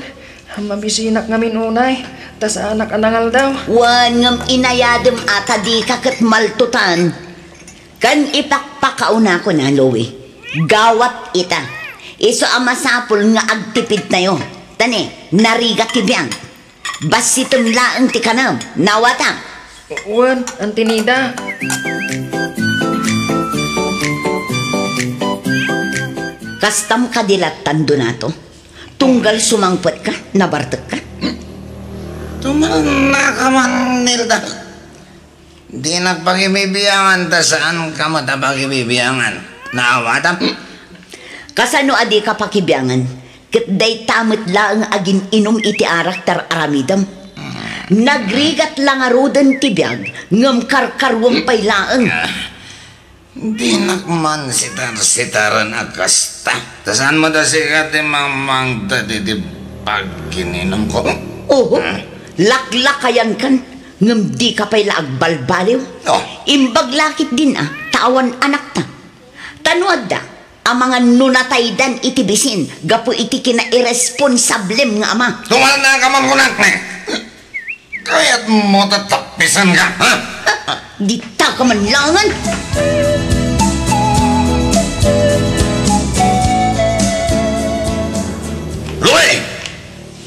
Mabisinak ngamin unay, ta saanak a nangaldaw. Wen, ngem inayadem a ta dika ket maltutan. Ken ipakpakaunakon a, Louie, gawat ita. Isu a masapul nga agtipidtayo. Ta ne, narigat ti biag. Bassitem laeng ti kanem. Nawatam? Wen, Auntie Nida. Kastam kadi lattan, Donato? Tunggal sumangpetka, nabartekka? Tumalnaka man, Nilda. Dinak pakibibiangan ta saanka met a pakibibiangan. Naawatam? Kasano a dika pakibiangan? Ket dayta met laeng agin-inum iti arak ti ar-aramidem. Nagrigat la ngaruden ti biag, ngem karkaruem pay laeng. Ah, dinak man sitar-sitaren a kasta. Ta saan met a sika ti mangmangted iti pagin-inumko? Oho, ah, laklakayankan, ngem dika pay la agbalbaliw. Oh. Imbag la ketdin a, ta awan anakta. Ta no adda, amangan no nataydan iti bisin gapu iti kinairesponsablem nga ama. Tumalnaka man kunak, ne. Kayatmo ta tappisanka, ha? Dita ka man laengen. Louie!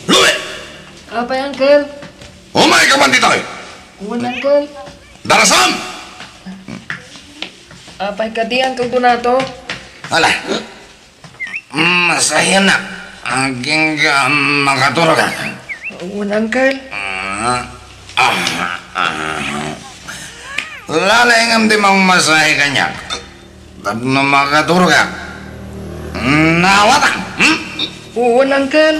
Louie! Apay, uncle? Umayka man ditoy! Wen, uncle. Darasam! Apay kadi, Uncle Donato? Ala, masayanak. Agingga makaturogak. Wen, uncle. Ah, ah, ah. Lalengem ti mangmasahe kaniak. Tapno makaturogak. Nawatam, hmm? Wen, uncle.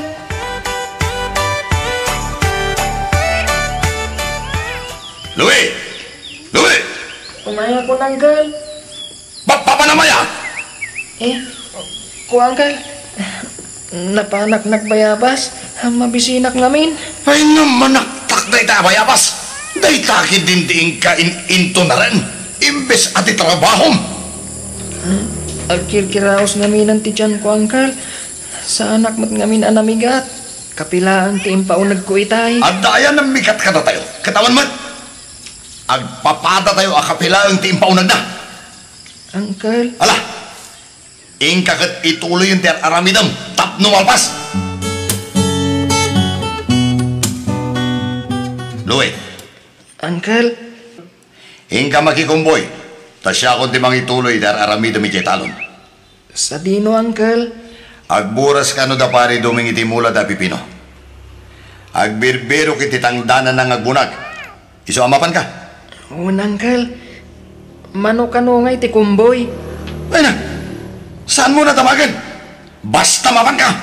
Louie! Louie! Umayakon, uncle. Ba-, papanam aya? Eh, ko, uncle. Napanak nagbayabas, mabisinak ngamin. Ay, namanaktak dayta a bayabas. Dayta ketdin ti inka in-, intunaren, imbes a ti trabahom. Ah, agkirkiraos ngamin ti tianko, Uncle. Saanak met ngamin a namigat. Kapilaeng ti impaunegko itay. Adda aya namigat kadatayo? Ket awan met. Agpapadatayo a kapilaeng ti impaunegna. Uncle. Ala, inka ket ituloyen ti ar-aramidem tapno malpas. Louie. Uncle. Inka makikumboy, ta siakon ti mangituloy ti ar-aramidem idiay talon. Sadino, Uncle? Agburas kano da Pari Doming iti mula da pipino. Agbirbirok iti tangdananna nga agbunag. Isu a mapanka? Wen, Uncle. Mano kano nga iti kumboy? Ay na! Saanmo na damagen? Basta mapanka!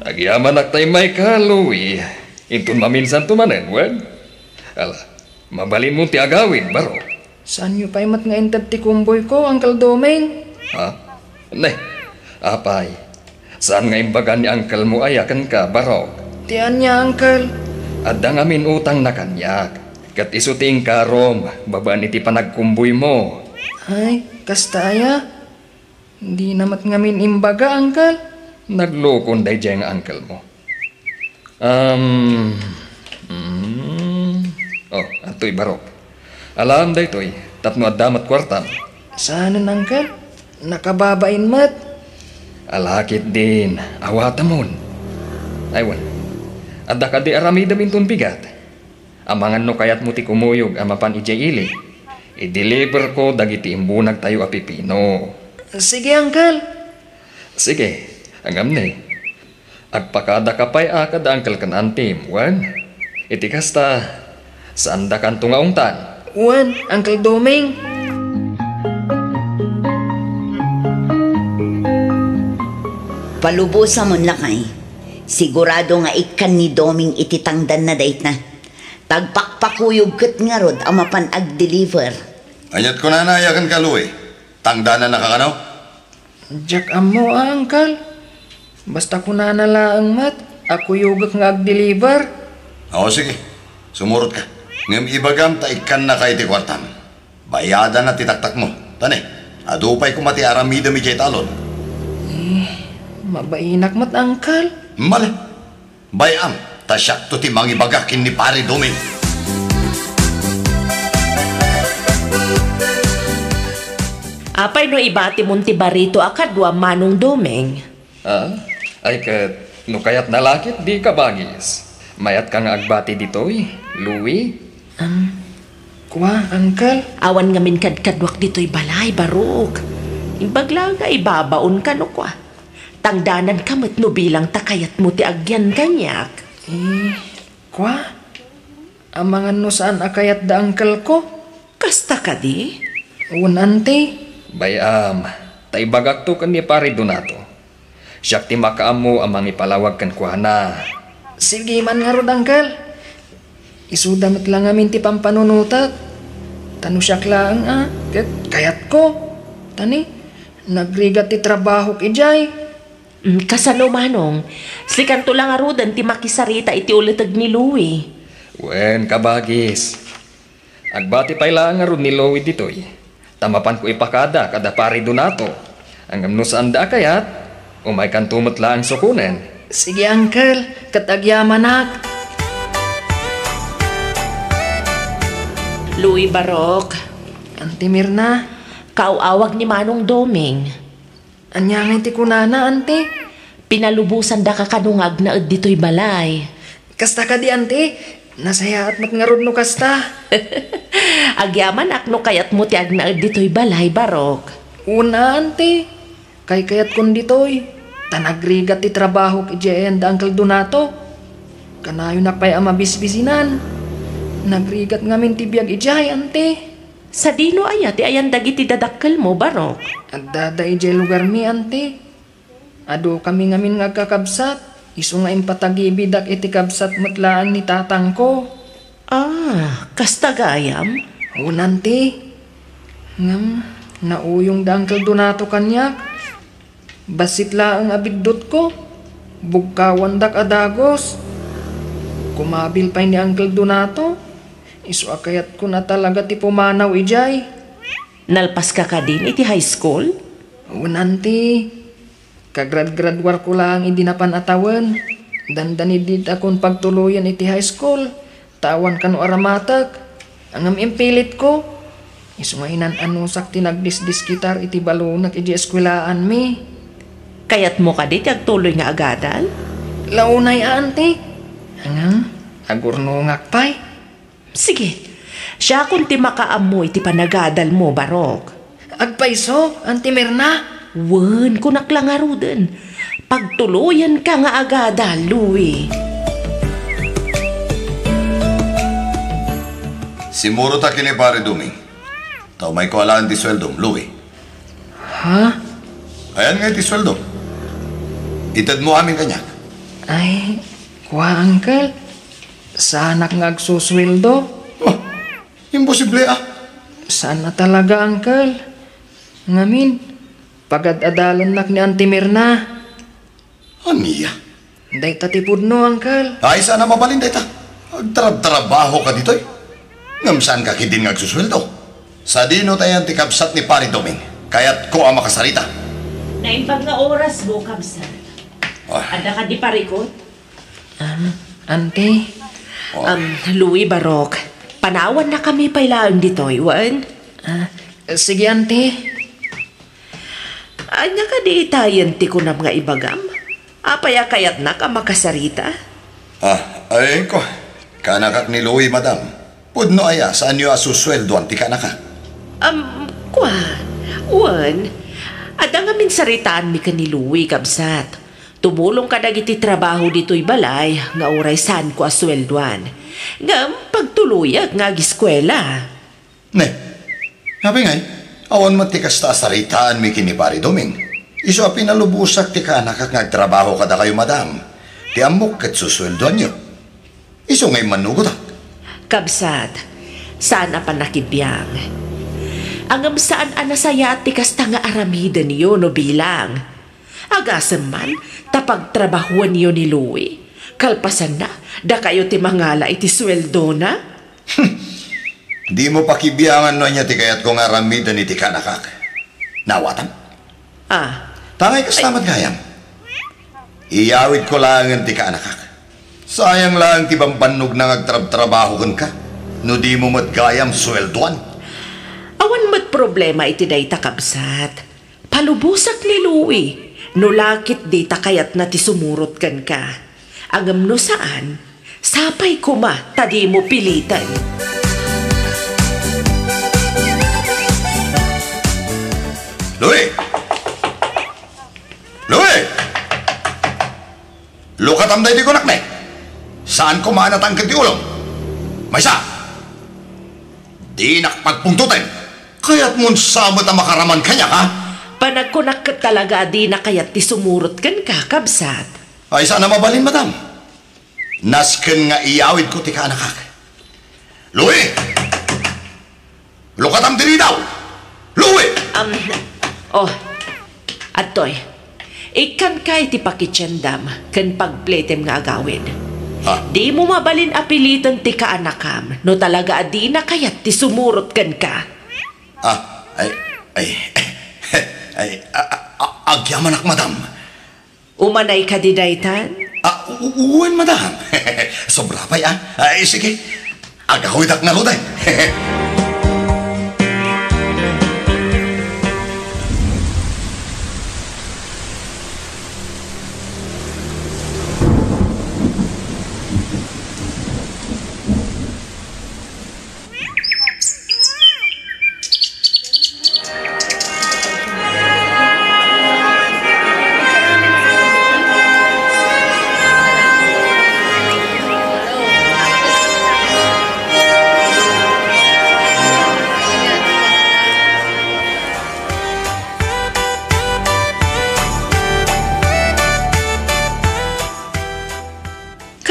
Agyamanak tay mayka, Louie. Inton maminsanto manen, wen? Ala, mabalinmo ti agawid, Barok. Saanyo pay met nga inted ti kumboyko, Uncle Doming? Ha? Ne, apay, saan nga imbaga ni uncle mo aya kenka, Barok? Ti ania, Uncle? Adda ngamin utangna kaniak, ket isu ti inkarom babaen iti panagkumboymo. Ay, kasta aya? Dina met ngamin imbaga, Uncle. Naglukon daydiay nga uncle mo. Um, mm, oh, adtoy, Barok. Alaem daytoy, tapno adda met kuartam. Saanen, Uncle? Nakababain met. Ala ketdin, awatemon. Ay wen, adda kadi aramidem inton bigat? Amangan no kayatmo ti kumuyog a mapan idiay ili, i-deliverko dagiti imbunagtayo a pipino. Sige, Uncle. Sige, ngem ne, agpakadaka pay a kada uncle ken antim, wen? Iti kasta, saandakanto nga ungtan. Wen, Uncle Doming. Palubosamon, lakay. Sigurado nga ikkan ni Doming iti tangdanna dayta. Tagpakpakuyog ket ngarud a mapan agdeliver. Aniat kunana aya kenka, Louie? Tangdanannaka kano? Diak ammo, a, Uncle. Basta kunana laeng met a kuyogek nga agdeliver. O, sige. Sumurotka. Ngem ibagam ta ikkannaka iti kuartam. Bayadanna ti taktakmo. Ta ne, adu pay koma ti aramidem idiay talon. Eh, mabainak met, Uncle. Mali. Bay-am, ta siakto ti mangibaga ken ni Pari Doming. Apay no ibatimon ti barito a kadua, Manong Doming? Ah, ay ket, no kayatna la ketdi, kabagis. Mayatka nga agbati ditoy, Louie? Am, kua, Uncle? Awan ngamin kadkaduak ditoy balay, Barok. Imbag la nga ibabaonka no kua. Tangdananka met no bilang ta kayatmo ti agyan kaniak. Eh, kua? Amangan no saan a kayat da uncle ko? Kasta kadi? Wen, auntie. Bay-am, ta ibagakto ken ni Pari Donato. Siak ti makaammo a mangipalawag kenkuana. Sige man ngarud, uncle. Isuda met la ngamin ti pampanunotek. Ta no siak laeng a, ket kayatko. Ta ne, nagrigat ti trabahok idiay. Mm, kasano, Manong? Sikanto la ngaruden ti makisarita iti uleteg ni Louie. Wen, kabagis. Agbati pay laeng ngarud ni Louie ditoy, ta mapanko ipakada kada Pari Donato. Ngem no saanda a kayat, umaykanto met laeng sukonen. Sige, uncle, ket agyamanak. Louie, Barok. Auntie Mirna. Kaaw-awag ni Manong Doming. Ania ngay ti kunana, auntie? Pinalubosandaka kano nga agnaed ditoy balay. Kasta kadi, auntie? Nasayaat met ngarud no kasta. Agyamanak no kayatmo ti agnaed ditoy balay, Barok. Wen a, auntie. Kaykayatkon ditoy. Ta nagrigat ti trabahok idiay ayan da Uncle Donato. Kanayonak pay a mabisbisinan. Nagrigat ngamin ti biag idiay, auntie. Sadino aya ti ayan dagiti dadakkelmo, Barok? Addada idiay lugarmi, auntie. Adukami ngamin nga agkakabsat, isu nga impatagibidak iti kabsat met laeng ni tatangko. Ah, kasta gayam? Wen, auntie. Ngem, nauyong da Uncle Donato kaniak. Bassit laeng a biddutko. Bugkawandak a dagus. Kumabil pay ni Uncle Donato. Isu a kayatko a talaga ti pumanaw idiay. Nalpaska kadin iti high school? Wen, auntie. Kagragraduarko laeng idi napan a tawen. Dandani ditakon pagtuloyen iti high school, ta awan kano a ramatek. Ngem impilitko. Isu nga inan-anusak ti nagdisdiskitar iti balonek idi eskuelaanmi. Kayatmo kadi ti agtuloy nga agadal? Launay, auntie. Ngem, agurnongak pay. Sige, siakon ti makaammo iti panagadalmo, Barok. Agpayso, Auntie Mirna? Wen, kunak la ngaruden. Pagtuloyenka nga agadal, Louie. Simurotak ken ni Pare Doming. Ta umayko alaen ti sueldom, Louie. Ha? Ayan nga iti sueldo. Itedmo amin kaniak. Ay, kua, Uncle. Saanak nga agsusueldo. Oh, imposible, ah. Saan a talaga, Uncle. Ngamin, pagad-adalannak ni Auntie Mirna. Ania? Dayta ti pudno, Uncle. Ay, saan a mabalin dayta. Agtrabtrabahoka ditoy. Ngem saanka ketdin nga agsusueldo. Sadino tayan ti kabsat ni Pare Doming? Kayatko a makasarita. Naimbag nga orasmo, kabsat. Ah. Adda kadi parikut? Ah, auntie. Oh. Um, Louie, Barok, panawannakami pay laeng ditoy, wen? Ah, sige, auntie. Ania kadi itayen ti kunam nga ibagam? Apay a kayatnak a makasarita? Ah, ay, ko. Kaanakak ni Louie, madam. Pudno aya, saanyo a susueldoan ti kaanakak? Am, kua. Wen, adda ngamin saritaanmi ken ni Louie, kabsat. Tumulong kadagiti trabaho ditoy balay nga uray saanko a sueldoan. Ngem pagtuloyak nga agiskuela. Ne, apay ngay, awan met ti kasta a saritaanmi ken ni Pare Doming. Isu a pinalubosak ti kaanakak nga agtrabaho kadakayo, madam. Ti ammok ket susueldoanyo. Isu nga immannugotak. Kabsat, saan a pannakibiang. Ngem saan a nasayaat ti kasta nga aramidenyo no bilang. Agasem man, ta pagtrabahuenyo ni Louie. Kalpasanna, dakayo ti mangala iti sueldona? Dimo pakibiangan no ania ti kayatko nga aramiden iti kaanakak. Naawatam? Ah. Tangay kasta met gayam. Iyawidko laengen ti kaanakak. Sayang laeng ti bambannogna nga agtrabtrabaho kenka, no dimo met gayam sueldoan. Awan met problema iti dayta, kabsat. Palubosak ni Louie, no la ketdi ta kayatna ti sumurot kenka. Ngem no saan, sapay koma ta dimo piliten. Louie! Louie! Lukatam daytoy kunak ne. Saan koma a natangked ti ulom? Maysa! Dinak pagpungtoten. Kayatmon sa met a makaraman kaniak, ha? Panagkunak ket talaga a dina kayat ti sumurot kenka, kabsat. Ay, saan a mabalin, madam. Nasken nga iyawidko ti kaanakak. Louie! Lukatam diri daw! Louie! Um, oh, adtoy. Ikkanka iti pakitiendam ken pagpletem nga agawid. Ah. Dimo mabalin a piliten ti kaanakam no talaga a dina kayat ti sumurot kenka. Ah, ay, ay, ay, a, a, a, agyamanak, madam. Umanay kadi daytan? Ah, u-, u-, wen, madam. Sobra pay, ah. Ay, sige. Agawidak ngaruden.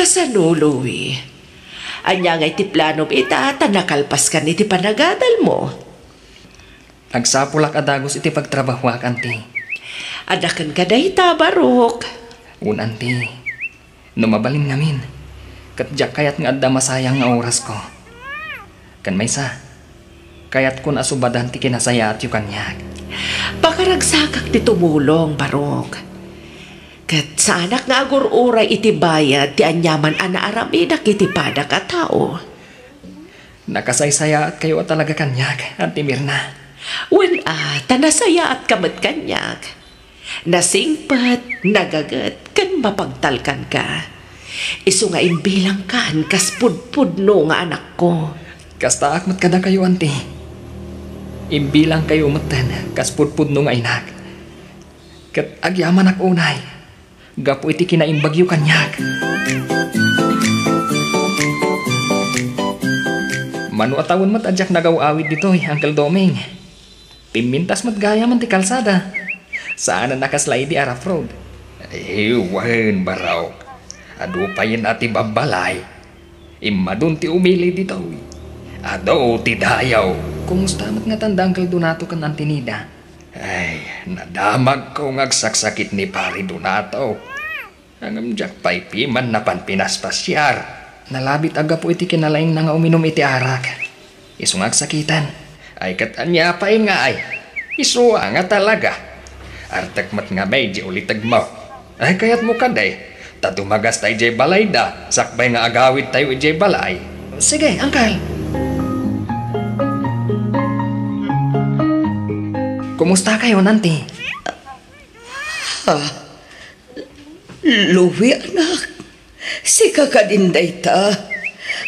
Kasano, Louie? Ania ngay ti planom ita ta nakalpaskan iti panagadalmo? Agsapulak a dagus iti pagtrabahuak, Anti. Adda kenka dayta, Barok. Wen, Anti. No mabalin ngamin, ket diak kayat nga adda masayang nga orasko. Ken maysa, kayatkon a subadan ti kinasayaatyo kaniak. Pakaragsakak ti tumulong, Barok. Ket saanak nga agur-uray iti bayad ti aniaman a naaramidak iti padak a tao. Nakasaysayaatkayo a talaga kaniak, Anti Mirna. Wen a, ta nasayaatka met kaniak. Nasingpet, nagaget, ken mapagtalkanka. Isu nga imbilangkan kas pudpudno nga anakko. Kastaak met kadakayo, Anti. Imbilangkayo metten kas pudpudno nga inak. Ket agyamanak unay, gapu iti kinaimbagyo kaniak. Mano a tawen met a diak nagaw-awid ditoy, Uncle Doming. Pimmintas met gayam ti kalsada. Saanen a kasla idi a rough road. Ay, wen, Barok. Adu payen a ti babbalay. Immadun ti umili ditoy. Adu ti dayaw. Kumusta met ngatan da Uncle Donato ken Auntie Nida? Ay, nadamagko nga agsaksakit ni Pari Donato. Ngem diak pay piman napan pinaspasiar. Nalabit a gapu iti kinalaingna nga uminum iti arak. Isu nga agsakiten. Ay, ket ania pay ngay? Isu a nga talaga. Artek met ngamin diay ulitegmo. Ay, kayatmo kadi, ta dumagasta idiay balayda, sakbay nga agawidtayo idiay balay. Sige, Uncle. Kumusta kayo, Auntie? Ah, Louie, anak, sika kadin dayta.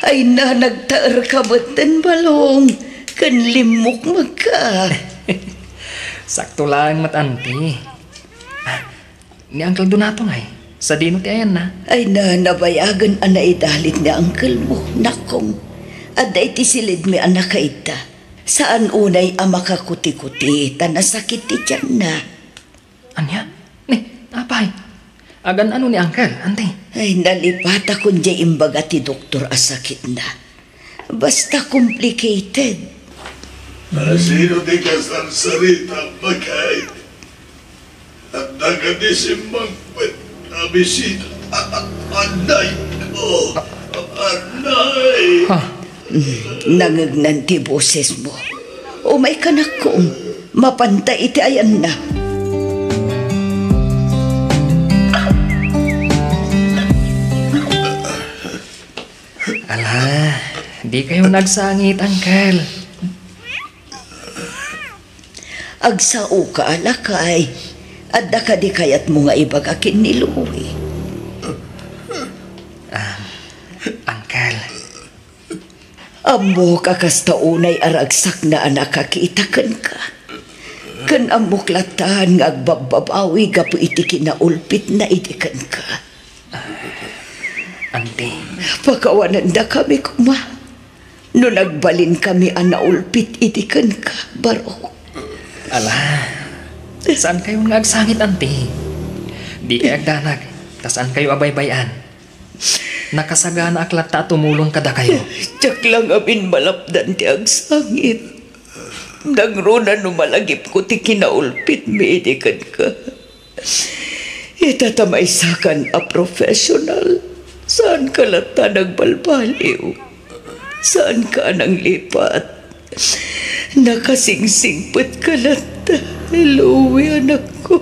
Ay na, nagtaerka metten balong ken limmukmegka. Sakto laeng met, Auntie. Ah, ni Uncle Donato ngay, sadino ti ayanna? Ay na, nabayagen a naidalit ni uncle-mo, nakong. Adda iti silidmi a nakaidda. Saan unay a makakuti-kuti ta nasakit ti tianna. Ania? Ni, apay? Agan-ano ni Uncle, Auntie? Ay, nalipatakon diay imbaga ti doktor a sakitna. Basta complicated. Asino ti kasarsarita, bakay? Adda kadi simmangpet a bisita. Anay ko. Anay. Ah, Nangegnan ti bosesmo. Umayka, nakkom. Mapanta iti ayanna. Ala, di kayo nagsangit, Uncle. Agsaoka, lakay. Adda kadi kayatmo nga ibaga ken ni Louie? Ah, Uncle. Ammok a kasta unay a ragsakna a nakakita kenka. Ken ammok latta nga agbabbabawi gapu iti kinaulpitna idi kenka. Auntie. Pakawanendakami koma no nagbalinkami a naulpit idi kenka, Barok. Ala, saan kayo nga agsangit, Auntie? Di kay agdanag, ta saan kayo a baybay-an. Nakasaganaak latta a tumulong kadakayo. Diak la ngamin malapdan ti agsangit. Nangruna no malagipko ti kinaulpitmi idi kenka. Ita ta maysakan a professional, saanka latta nagbalbaliw. Saanka a nanglipat. Nakasingsingpetka latta, Louie, anakko.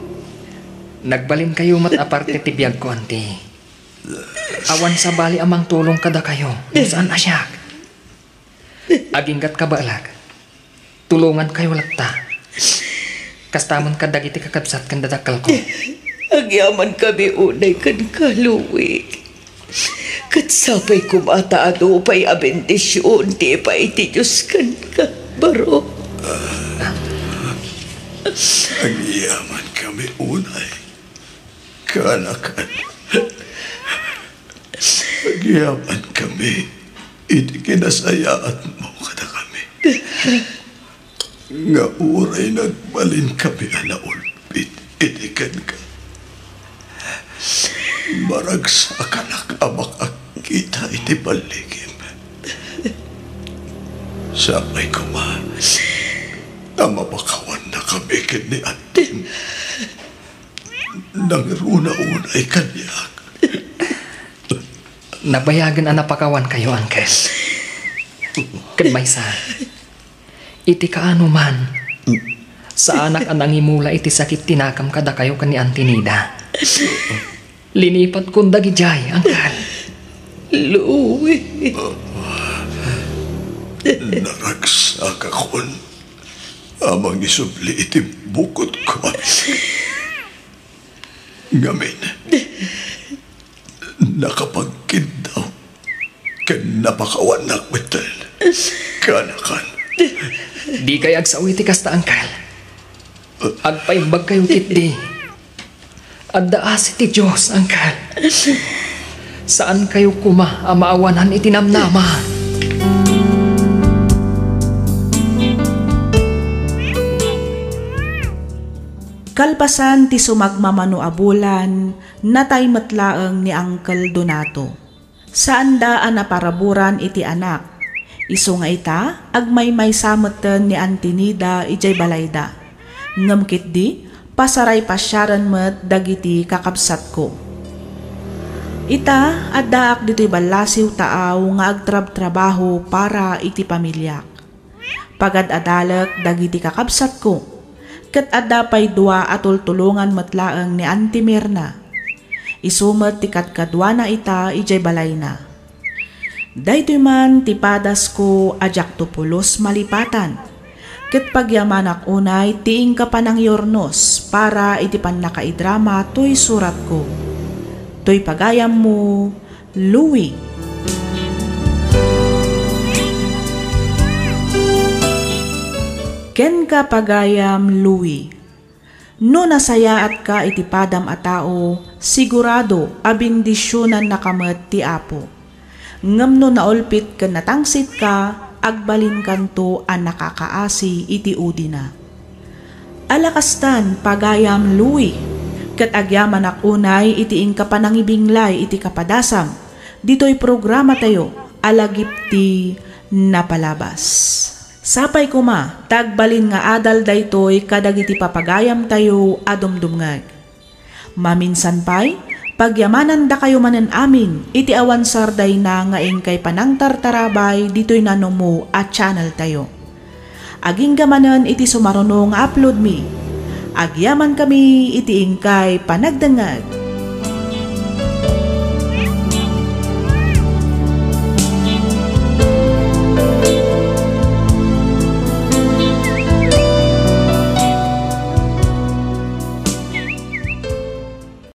Nagbalinkayo met a parte ti biagko, Auntie. Awan sabali a mangtulong kadakayo, no saan a siak. Aginggat kabaelak, tulongankayo latta. Kasta met kadagiti kakabsat ken dadakkelko. Agyamankami unay kenka, Louie. Ket sapay koma ta adu pay a bendision ti ipaay ti Dios kenka, Barok. Agyamankami unay. Kaanakan, agyamankami iti kinasayaatmo kadakami. Nga uray nagbalinkami a naulpit idi kenka, maragsakanak a makakita iti balligim. Sapay koma a mapakawannakami ken ni Antim. Nangruna unay kaniak. Nabayagen a napakawankayo, Uncle. Ken maysa, iti kaano man, saanak a nangimula iti sakit ti nakam kadakayo ken ni Auntie Nida. Linipatkon dagidiay, Uncle. Louie. Naragsakakon a mangisubli iti bukodko. Ngamin, nakapagkiddaw ken napakawannak metten. Kanakan. Dikay agsao iti kasta, Uncle. Agpaimbagkayo ketdi. Adda asi ti Dios, Uncle. Saankayo koma a maawanan iti namnama. Kalpasan ti sumagmamano a bulan, natay met laeng ni Uncle Donato. Saanda a naparaburan iti anak. Isu nga ita, agmaymaysa metten ni Auntie Nida idiay balayda. Ngem ketdi, pasaray pasiaren met dagiti kakabsatko. Ita, addaak ditoy ballasiw taaw nga agtrabtrabaho para iti pamiliak. Pagad-adalek dagiti kakabsatko, ket adda pay dua a tultulongan met laeng ni Auntie Mirna. Isu met ti kadkaduana ita idiay balayna. Daytoy man ti padasko a diakto pulos malipatan, ket pagyamanak unay ti inka panangyurnos para iti pannakaidrama toy suratko. Toy pagayammo, Louie. Kenka, pagayam Louie, no nasayaatka iti padam a tao, sigurado a bendisionannaka met ti Apo. Ngem no naulpit ken natangsitka, agbalinkanto a nakakaasi iti udina. Ala kastan, pagayam Louie, ket agyamanak unay iti inka panangibinglay iti kapadasam ditoy programatayo a Lagip ti Napalabas. Sapay koma ta agbalin nga adal daytoy kadagiti papagayamtayo a dumdumngeg. Maminsan pay, pagyamanandakayo manen amin iti awan sardayna nga inkay panangtartarabay ditoy nanumo a channeltayo. Agingga manen iti sumaruno nga uploadmi. Agyamankami iti inkay panagdengngeg.